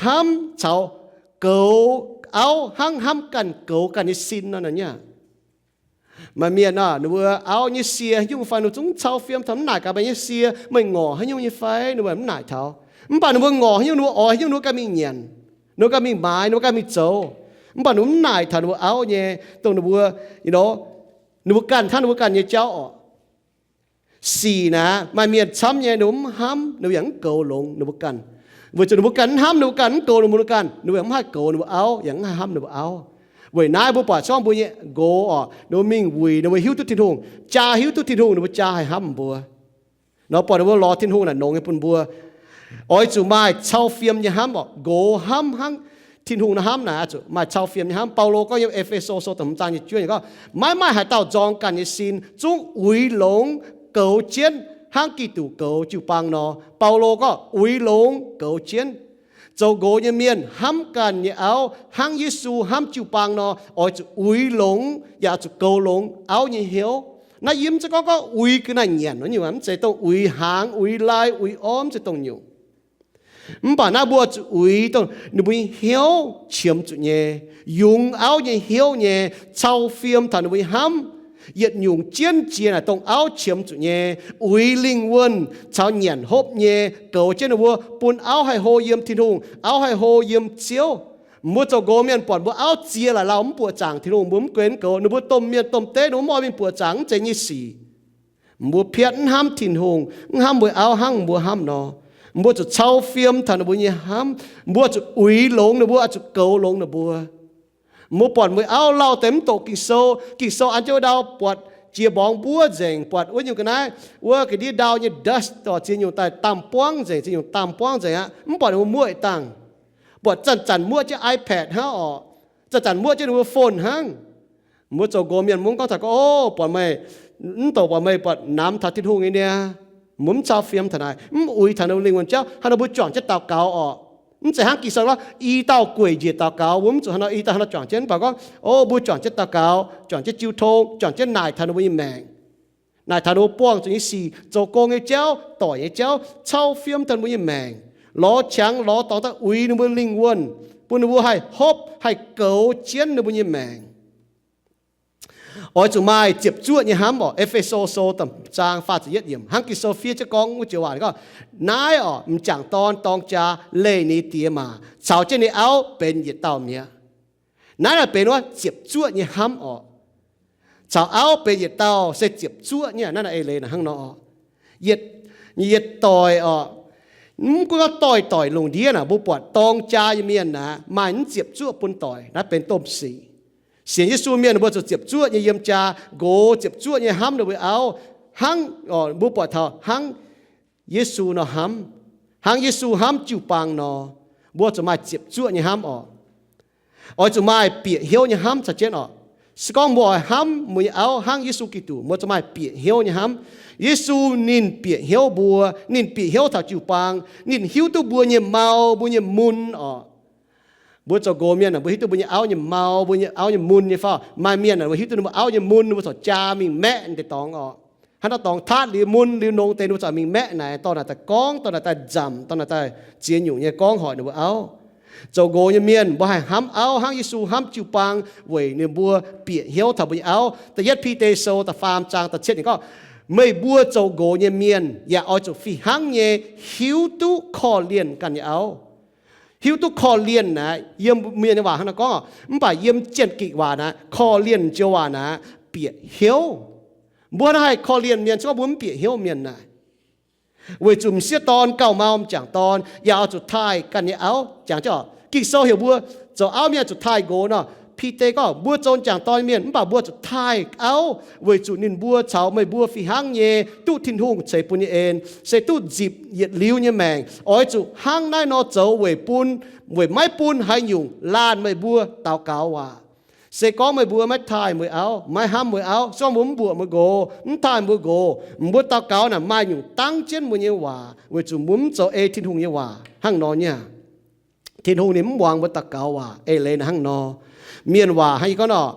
hnamv caux goux auv hnangv hnamv ganh goux ganh nyei sin nor naaic nyei. Maaih mienh aah, ninh mbuo auv nyei sie haaix nyungc fai ninh zungv cau fiem taux mv naaic gaax meih nyei sie, meih ngorc haaix nyungc nyei fai, ninh mbuo mv naaic taux. Mv baac ninh mbuo ngorc haaix nyungc, ninh mbuo oix haaix nyungc, ninh mbuo ganh mingh nyanc, ninh mbuo ganh mingh maaiz, ninh mbuo ganh mingh zoux. Mv baac ninh mbuo mv naaic taux ninh mbuo auv nyei, dongh ninh mbuo, you know, ninh mbuo ganh hnangv ninh mbuo ganh nyei jauv orqc. Sic naaic maaih mienh camv nyei, ninh mbuo mv hnamv, ninh mbuo yaac mv goux longx ninh mbuo ganh. Weic zuqc ninh mbuo ganh mv hnamv ninh mbuo ganh, mv goux longx ninh mbuo ganh, ninh mbuo yaac mv haih goux ninh mbuo auv, yaac mv haih hnamv ninh mbuo auv. Weic naaiv mbuo buatc se gorngv mbuo nyei nqox orqc, ninh mbuo mingh wuic, ninh mbuo hiuv duqv Tin-Hungh, jaa hiuv duqv Tin-Hungh, ninh mbuo jaa haih hnamv mbuo. Nor buatc ninh mbuo lorz Tin-Hungh naaic nongx nyei bun mbuo. Oix zuqc maaih cau fiem nyei hnamv orqc, nqox hnamv hnangv Tin-Hungh nor hnamv naaic, oix zuqc maaih cau fiem nyei hnamv. Baulo gorngv yiem E^fe^so Sou da'hmz zaang nyic juov ninh gorngv, maiv maaih haaix dauh nzorng ganh nyei sin, zungv uix longx goux jienv hnangv Giduc goux jiu-baang nor. Baulo gorngv uix longx goux jienv. Zoux nqox nyei mienh hnamv ganh nyei auv hnangv Yesu hnamv jiu-baang nor, oix zuqc uix longx yaac oix zuqc goux longx auv nyei hnyouv. Naaiv yie mv zeiz gorngv gorngv uix ga'naaiv nyanc, mv zeiz dongh uix hnaangx, uix lai, uix orv, mv zeiz dongh nyungc. Mv baac naaiv mbuo zuqc uix dongh ninh mbuo nyei hnyouv qiemx zuqc nyei, yungz auv nyei hnyouv nyei, cau fiem taux ninh mbuo nyei hnamv, yietc nyungc jienv jiex naaic dongh auv qiemx zuqc nyei, uix lingh wuonh caux nyanc hopv nyei, goux jienv ninh mbuo bun auv haih hlo yiem Tin-Hungh, auv haih hlo yiem Ziouv. Mbuo zoux nqox mienh buatc mbuo auv ziex laaix lauh mv buoqc zaangc Tin-Hungh, mbuo mv guenx goux. Ninh mbuo domh mienh domh deix, ninh mbuo mv oix mingh buoqc zaangc, mv zeiz nyei sic. Mbuo piatv mv hnamv Tin-Hungh, mv hnamv mbuo auv hnangv mbuo hnamv nor. Mbuo zuqc cau fiem taux ninh mbuo nyei hnamv. Mbuo zuqc uix longx ninh mbuo, zuqc goux longx ninh mbuo. Mbuo buatc mbuo auv lauh deix mv doqc Ging-Sou, Ging-Sou an jienv wuov ndau buatc jiex mborngz mbuov nzengc, buatc wuov nyungc ga'naaiv, wuov ga'ndiev ndau nyei dust dorh ziex nyungc daaih damh buangv nzengc, ziex nyungc damh buangv nzengc aqv. Mv buatc ninh mbuo muoqv ih dangh. Buatc zanc-zanc muoqv jienv iPad hnangv orqc, zanc-zanc muoqv jienv ninh mbuo phone hnangv. Mbuo zoux nqox mienh mv gorngv taux gorngv, o, buatc meih, mv doqc buatc meih buatc namx taux Tin-Hungh nyei niaa. Mbuo mv cau fiem taux naaic, mv uix taux ninh mbuo lingh wuonh jauv, haaix nor mbuo juangc jienv daux gaux orqc. Mv zeiz hnangv Ging-Sou gorngv i dauh gueic njiec daux gaux, mbuo mv zuqc haaix nor i dauh haaix nor juangc jienv. Mv baac gorngv, o, mbuo juangc jienv daux gaux, juangc jienv jiu tong, juangc jienv naaic taux ninh mbuo nyei maengc, naaic taux ninh mbuo buangh zuqc nyei sic, zoux gong nyei jauv, doic nyei jauv, cau fiem taux ninh mbuo nyei maengc, lorz qangx lorz dorngx daaih uix ninh mbuo lingh wuonh, bun ninh mbuo haih hopv haih goux jienv ninh mbuo nyei maengc. Oix zuqc maaih ziepc zuoqv nyei hnamv orqc. E^fe^so Sou da'hmz zaang faah ziepc yietv yiemc, hnangv Ging-Sou fiev jienv gorngv wuov joux waac gorngv, naaiv orqc, m'jangc dorn dorng jaa leih ninh diex maac caux jienv ninh auv benx yietc dauh mi'aqv. Naaiv naaic benx wuov ziepc zuoqv nyei hnamv orqc. Caux auv benx yietc dauh se ziepc zuoqv nyei. Naaiv naaiv eix leiz naaic hnangv nor orqc. Yietc, yietc doic orqc, mv gunv gorngv doic-doic lungh ndiev naaic mbuo buatc dorng jaa nyei mienh naaic maaih mv ziepc zuoqv bun doic, naaiv benx domh sic. Sienx Yesu mienh mbuo zuqc ziepc zuoqv nyei yiem jaa, nqox ziepc zuoqv nyei hnamv ninh mbuo auv, hnangv, mbuo buatc taux hnangv Yesu nor hnamv, hnangv Yesu hnamv jiu-baang nor, mbuo zuqc maaih ziepc zuoqv nyei hnamv orqc. Oix zuqc maaih bieqc hnyouv nyei hnamv caux jienv orqc. Se gorngv mbuo oix hnamv mbuo nyei auv hnangv Yesu Giduc, mbuo zuqc maaih bieqc hnyouv nyei hnamv. Yesu ninh bieqc hnyouv mbuo, ninh bieqc hnyouv taux jiu-baang, ninh hiuv duqv mbuo nyei mau, mbuo nyei mun orqc. Mbuo zoux nqox mienh aah, mbuo hiuv duqv mbuo nyei auv nyei mau, mbuo nyei auv nyei mun nyei fai? Maaih mienh aah, mbuo hiuv duqv ninh mbuo auv nyei mun, ninh mbuo corc jaa mingh maeqv deix dorngx orqc. Hnangv naaiv dorngx taatv liuz mun liuz nongx deix, ninh mbuo corc mingh maeqv naaic, dorh naaic daaih gorngv, dorh naaic daaih nzamc, dorh naaic daaih ziex nyungc nyei gorngv hoic ninh mbuo auv. Zoux nqox nyei mienh mbuo haih hnamv auv hnangv Yesu hnamv jiu-baang weic ninh mbuo bieqc hnyouv taux mbuo nyei auv. Da'yietv Bide Sou da'faam zaang da'cietv ninh gorngv, meih mbuo zoux nqox nyei mienh yaac oix zuqc fih hnangv nyei hiuv duqv korv-lienh ganh nyei auv. Hiuv duqv korv-lienh naaic, yiem mienh nyei waac hnangv naaiv gorngv, mv baac yiem Janx-Gikc waac naaic, korv-lienh joux waac naaic bieqc hnyouv. Mbuo hnangv haih korv-lienh mienh, se gorngv mbuo mv bieqc hnyouv mienh naaic. Weic zuqc m'sieqv dorn gauh mau m'jangc dorn, yaac oix zuqc taaih ganh nyei auv. Jangx jienv, Ging-Sou heuc mbuo zoux auv mienh zuqc taaih nqox nor. Bide gorngv mbuo zoux m'jangc dorn mienh mv baac mbuo zuqc taaih auv, weic zuqc ninh mbuo caux meih mbuo fih hnangv nyei duqv Tin-Hungh ceix bun nyei en, se duqv nzipc yietc liuz nyei maengc. Oix zuqc hnangv naaiv nor zoux weic bun, weic maiv bun haaix nyungc laanh meih mbuo daux gaux waac. Se gorngv meih mbuo maiv taaih mbuo auv, maiv hnamv mbuo auv, se gorngv mbuo mv mbuoqc mbuo nqox, mv taaih mbuo nqox, mbuo daux gaux naaic maaih nyungc dangv jienv mbuo nyei waac, weic zuqc mbuo mv zoux ei Tin-Hungh nyei waac hnangv nor nyei aqv. Tin-Hungh ninh mv muangx mbuo daux gaux waac eix leiz naaic hnangv nor. Mienh waac hnangv yie gorngv nor,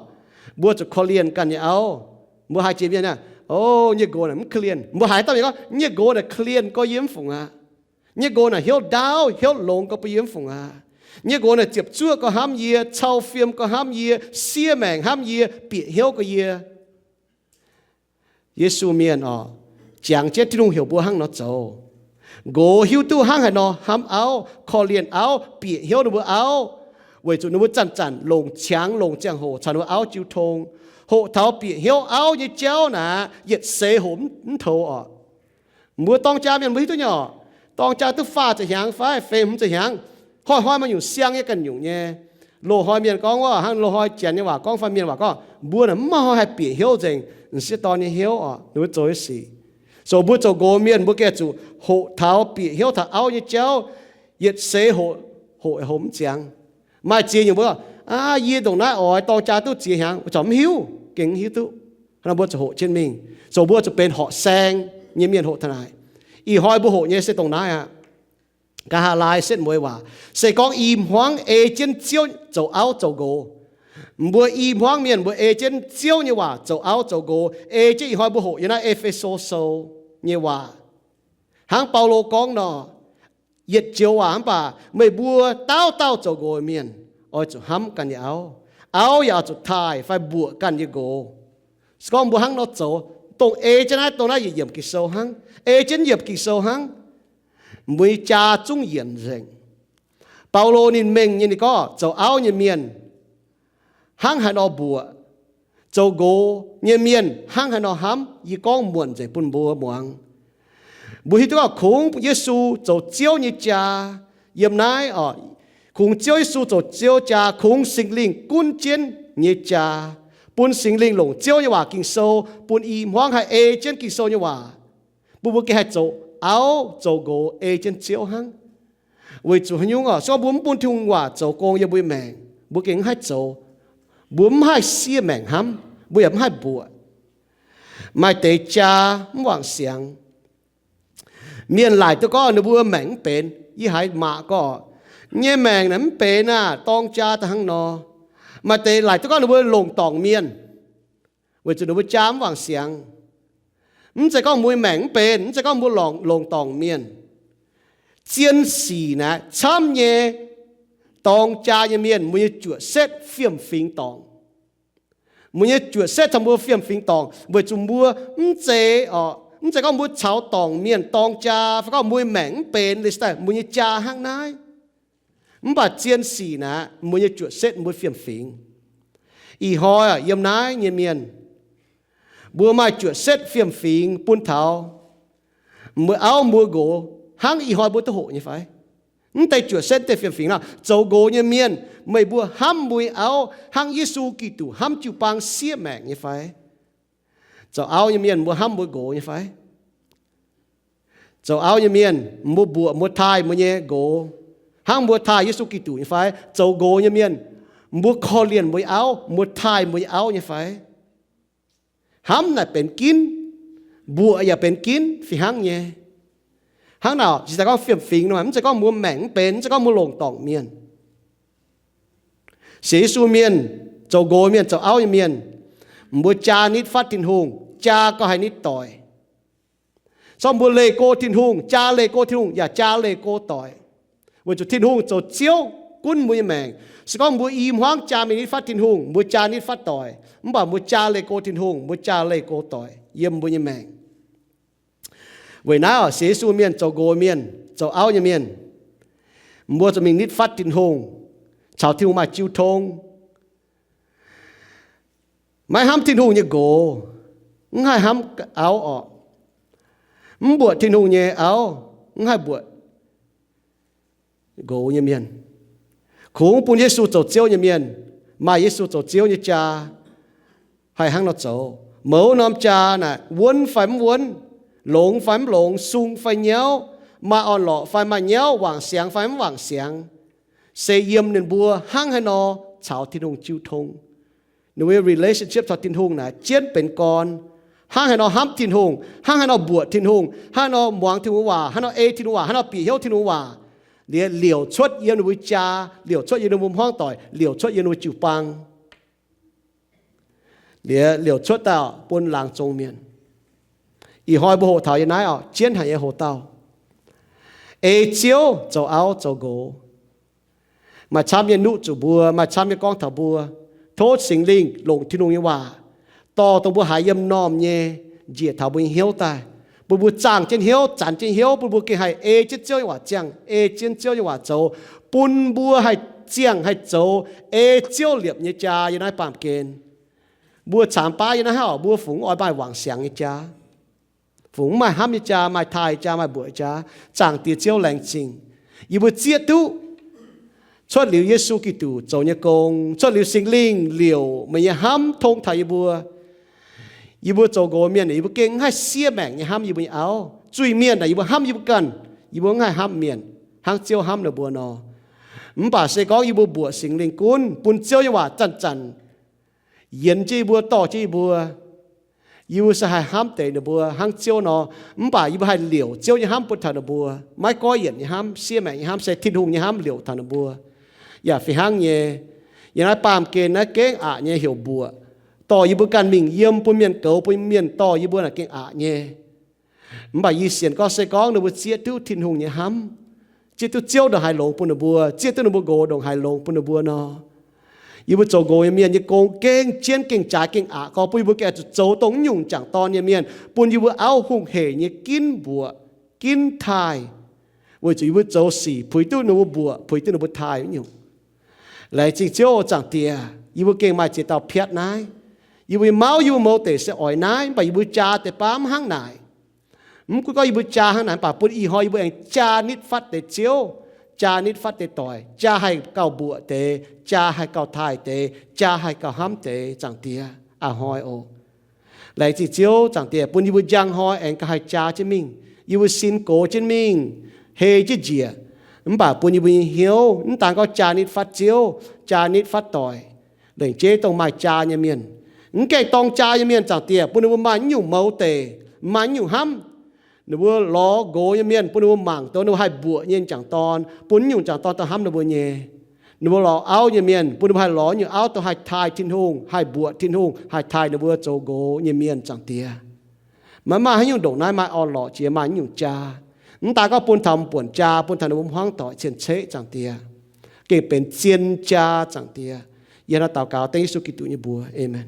mbuo zuqc korv-lienh ganh nyei auv. Mbuo haiz jiex mienh aah, o, nyei nqox naaic mv korv-lienh. Mbuo haiz dauh mienh gorngv, nyei nqox naaic korv-lienh gorx yie mv fungc aqv. Nyei nqox naaic hnyouv ndaauv, hnyouv longx gorx bun yie mv fungc aqv. Nyei nqox naaic ziepc zuoqv gorx hnamv yie, cau fiem gorx hnamv yie, siev maengc hnamv yie, bieqc hnyouv gorx yie. Yesu mienh oc, jangx jienv Tin-Hungh heuc mbuo hnangv nor zoux. Nqox hiuv duqv hnangv haaix nor hnamv auv, korv-lienh auv, bieqc hnyouv ninh mbuo auv, weic zuqc ninh mbuo zanc-zanc longc qangx longc ziangh hoc caux ninh mbuo auv jiu tong. Hoqc taux bieqc hnyouv auv nyei jauv naaic, yietc seix hoc mv, mv toux oc. Mbuo dorng jaa mienh mbuo hiuv duqv nyei oc. Dorng jaa duqv faah ziepc hnyangx fai feix hmz ziepc hnyangx, hnoi-hnoi maaih nyungc siang nyei ganh nyungc nyei. Loz-hnoi mienh gorngv wuov, hnangv loz-hnoi Janx nyei waac gorngv fai mienh waac gorngv, mbuo naaic mv maaih hnoi haih bieqc hnyouv nzengc m'sieqv dorn nyei hnyouv oc, ninh mbuo zoux nyei sic. Zoux mbuo zoux nqox mienh mbuo gengh zuqc hoqc taux bieqc hnyouv taux auv nyei jauv, yietc seix hoqc, hoqc hoc mv ziangx. Maaih ziex nyungc mbuo, aa, yie ndongc naaiv oix dorng jaa duqv ziex hnyangx, corc mv hiuv, gengh mv hiuv duqv. Hnangv nor mbuo zuqc hoqc jienv mingh, zoux mbuo zuqc benx horqc saeng nyei mienh hoqc taux naaic. Ih hnoi mbuo hoqc nyei se dongh naaiv aqv. Nqa'haav laai setv mueiz waac, se gorngv i hmuangv ei jienv Ziouv zoux auv zoux nqox, mbuo i hmuangv mienh mbuo ei jienv Ziouv nyei waac zoux auv zoux nqox, ei jienv ih hnoi mbuo hoqc yiem naaiv E^fe^so Sou nyei waac. Hnangv Baulo gorngv nor, yietc joux waac mv baac meih mbuo dauh dauh zoux nqox mienh oix zuqc hnamv ganh nyei auv. Auv yaac oix zuqc taaih fai mbuoqc ganh nyei nqox. Se gorngv mbuo hnangv nor zoux, dongh ei jienv naaiv, dongh naaiv yietc yiemc Ging-Sou hnangv, ei jienv yiemc Ging-Sou hnangv, mbuo nyei jaa zungv yienc nzengc. Baulo ninh mengh nyei ninh gorngv zoux auv nyei mienh hnangv haaix nor mbuoqc, zoux nqox nyei mienh hnangv haaix nor hnamv, yie gorngv muonc nzengc bun mbuo muangx. Mbuo hiuv duqv gorngv kungx Yesu zoux Ziouv nyei jaa yiem naaiv oc. Kungx Ziouv Yesu zoux Ziouv jaa, kungx Singx Lingh gunv jienv nyei jaa, bun Singx Lingh longc Ziouv nyei waac Ging-Sou bun i hmuangv haih ei jienv Ging-Sou nyei waac, bun mbuo gengh haih zoux auv zoux nqox ei jienv Ziouv hnangv. Weic zuqc haaix nyungc oc? Se gorngv mbuo mv bun Tin-Hungh waac zoux gong yiem mbuo nyei maengc, mbuo gengh mv haih zoux. Mbuo mv haih siev maengc hnamv, mbuo yaac mv haih mbuoqc. Maaih deix jaa mv wangc siangx. Mienh laaic duqv gorngv ninh mbuo maengc mv benx. Yie haiz maac gorngv, nyei maengc naaic mv benx aah, dorng jaa daaih hnangv nor. Maaih deix laaic duqv gorngv ninh mbuo longc dorngc mienh, weic zuqc ninh mbuo jaa mv wangc siangx. Mv zeiz gorngv mbuo maengc mv benx, mv zeiz gorngv mbuo longc, longc dorngc mienh. Zien sic naaic camv nyei dorng jaa nyei mienh, mbuo nyei juoqc setv fiem-fingx dorngc. Mbuo nyei juoqc setv caux mbuo fiem-fingx dorngc weic zuqc mbuo mv zeiz, mv zeiz gorngv mbuo caux dorngc mienh dorng jaa, fai gorngv mbuo maengc mv benx, liuz daaih mbuo nyei jaa hnangv naaiv. Mv baac zien sic naaic mbuo nyei juoqc setv mbuo fiem-fingx. Ih hnoi yiem naaiv nyei mienh, mbuo maaih juoqc setv fiem-fingx bun taux mbuo auv mbuo nqox hnangv ih hnoi mbuo duqv hoqc nyei fai? Mv deix juoqc setv, mv deix fiem-fingx nor, zoux nqox nyei mienh, meih mbuo hnamv mbuo nyei auv hnangv Yesu Giduc hnamv jiu-baang siev maengc nyei fai? Zoux auv nyei mienh, mbuo hnamv mbuo nqox nyei fai? Zoux auv nyei mienh, mbuo mbuoqc mbuo taaih mbuo nyei nqox hnangv mbuo taaih Yesu Giduc nyei fai? Zoux nqox nyei mienh, mbuo korv-lienh mbuo nyei auv, mbuo taaih mbuo nyei auv nyei fai? Hnamv naaic benx ginv, mbuoqc yaac benx ginv fih hnangv nyei. Hnangv naaic, se gorngv fiem-fingx nor, mv zeiz gorngv mbuo maengc mv benx, mv zeiz gorngv mbuo longc dorngc mienh. Sienx Yesu mienh, zoux nqox mienh, zoux auv nyei mienh, mbuo jaa nitv fatv Tin-Hungh, jaa gauh haih nitv doic. Se gorngv mbuo leih go Tin-Hungh, jaa leih go Tin-Hungh, yaac jaa leih go doic. Weic zuqc Tin-Hungh zoux Ziouv gunv mbuo nyei maengc. Se gorngv mbuo i hmuangv jaa mingh nitv fatv Tin-Hungh, mbuo jaa nitv fatv doic. Mv baac mbuo jaa leih go Tin-Hungh, mbuo jaa leih go doic yiem mbuo nyei maengc. Weic naaiv oc, sienx Yesu mienh, zoux nqox mienh, zoux auv nyei mienh, mbuo zuqc mingh nitv fatv Tin-Hungh, caux Tin-Hungh maaih jiu tong. Maiv hnamv Tin-Hungh nyei nqox, mv haih hnamv auv orqc. Mv mbuoqc Tin-Hungh nyei auv, mv haih mbuoqc nqox nyei mienh. Kungx bun Yesu zoux Ziouv nyei mienh, maaih Yesu zoux Ziouv nyei jaa, haih hnangv nor zoux. Mouz norm jaa naaic, wuonv fai mv wuonv, longx fai mv longx, sung fai nyauv, maaih orn-lorqc fai maaih nyauv, wangc siangx fai mv wangc siangx, se yiem ninh mbuo hnangv haaix nor caux Tin-Hungh jiu tong. ninh mbuo relationship caux Tin-Hungh naaic jienv benx gorn. Hnangv haaix nor hnamv Tin-Hungh, hnangv haaix nor mbuoqc Tin-Hungh, hnangv haaix nor muangx Tin-Hungh waac, hnangv haaix nor ei Tin-Hungh waac, hnangv haaix nor bieqc hnyouv Tin-Hungh waac, liuz liouc cuotv yiem ninh mbuo jaa, liouc cuotv yiem ninh mbuo hmuangv doic, liouc cuotv yiem ninh mbuo jiu-baang, liuz liouc cuotv daaih bun laangz zong mienh. Ih hnoi mbuo hoqc taux yiem naaiv oc, jienv haic nyei hoc-dauh, ei Ziouv zoux auv zoux nqox. Maaih camv nyei nuqv zuqc mbuo, maaih camv nyei gorngv taux mbuo. Tov Singx Lingh longc Tin-Hungh nyei waac dorh dongh mbuo haiz yiem normh nyei njiec taux mbuo nyei hnyouv daaih, bun mbuo zaangh jienv hnyouv, zanc jienv hnyouv, bun mbuo gengh haih ei jienv Ziouv nyei waac ziangh, ei jienv Ziouv nyei waac zoux, bun mbuo haih ziangh haih zoux ei Ziouv liepc nyei jaa yiem naaiv baamh gen. Mbuo caamx baav yiem naaiv haav, mbuo fungc mv oix maaih wangc siangx nyei jaa, fungc mv maaih hnamv nyei jaa, maaih taaih jaa, maaih mbuoqc jaa. Zaangc Diex Ziouv, laengz zingh yie mbuo zieqv duqv cuotv liuz Yesu Giduc zoux nyei gong, cuotv liuz Singx Lingh liouc meih nyei hnamv tong taux yie mbuo. Yie mbuo zoux nqox mienh, yie mbuo gengh mv haih siev maengc nyei hnamv yie mbuo nyei auv. Zuiz-mienh aah, yie mbuo hnamv yie mbuo ganh, yie mbuo mv haih hnamv mienh hnangv Ziouv hnamv ninh mbuo nor. Mv baac se gorngv yie mbuo mbuoqc Singx Lingh gunv bun Ziouv nyei waac zanc-zanc yienx jienv yie mbuo, dorh jienv yie mbuo, yie mbuo se haih hnamv deix ninh mbuo hnangv Ziouv nor. Mv baac yie mbuo haih liouc Ziouv nyei hnamv bun taux ninh mbuo, maiv goiv yienc nyei hnamv, siev maengc nyei hnamv, se Tin-Hungh nyei hnamv liouc taux ninh mbuo. Yaac fih hnangv nyei, yie naaiv baamh gen naaiv gengh aqc nyei heuc mbuoqc, dorh yie mbuo ganh mingh yiem bun mienh goux, bun mienh dorh yie mbuo naaic gengh aqc nyei. Mv baac yie sienx gorngv se gorngv ninh mbuo zieqv duqv Tin-Hungh nyei hnamv, zieqv duqv Ziouv ndongc haaix longx bun ninh mbuo, zieqv duqv ninh mbuo nqox ndongc haaix longx bun ninh mbuo nor, yie mbuo zoux nqox nyei mienh nyei gong gengh jienv gengh jaaix gengh aqc gorx, bun yie mbuo gengh zuqc zoux dongh nyungc jangc dorn nyei mienh, bun yie mbuo auv hungh heic nyei ginv mbuoqc, ginv taaih, weic zuqc yie mbuo zoux sic puix duqv ninh mbuo mbuoqc, puix duqv ninh mbuo taaih nyungc. Laengz zingh Ziouv, Zaangc Diex, yie mbuo gengh maaih ziex dauh piatv naaiv. Yie mbuo nyei mauv, yie mbuo mouz deic se oix naaiv, mv baac yie mbuo jaa deix baav mv hnangv naaic. Mv gunv gorngv yie mbuo jaa hnangv naaic, mv baac bun ih hnoi yie mbuo aengx jaa nitv fatv deix Ziouv, jaa nitv fatv deix doic, jaa haih gauh mbuoqc deix, jaa haih gauh taaih deix, jaa haih gauh hnamv deix, Zaangc Diex aac, hnoi oc. Laengz zingh Ziouv, Zaangc Diex, bun yie mbuo njang hnoi aengx gauh haih jaa jienv mingh, yie mbuo sin gox jienv mingh, hei jienv njiec. Mv baac bun yie mbuo nyei hnyouv mv daan gorngv jaa nitv fatv Ziouv, jaa nitv fatv doic, lengc jeiv dongh maaih jaa nyei mienh, mv gaengh dorng jaa nyei mienh, Zaangc Diex, bun ninh mbuo maaih nyungc mouz deic, maaih nyungc hnamv. Ninh mbuo lorz nqox nyei mienh, bun ninh mbuo mangc duqv ninh mbuo haih mbuoqc nyei m'jangc dorn, bun nyungc m'jangc dorn daaih hnamv ninh mbuo nyei. Ninh mbuo lorz auv nyei mienh, bun ninh mbuo haih lorz nyungc auv dongh haih taaih Tin-Hungh, haih mbuoqc Tin-Hungh, haih taaih ninh mbuo zoux nqox nyei mienh, Zaangc Diex. Maiv maaih haaix nyungc ndongc naaiv maaih orn-lorqc jiex maaih nyungc jaa. Mv daan gorngv bun taux m'buonc jaa, bun taux ninh mbuo hmuangv doic cien-ceqv, Zaangc Diex, gengh benx zien jaa, Zaangc Diex. Yie hnangv naaiv daux gaux dengv Yesu Giduc nyei mbuox, aamen.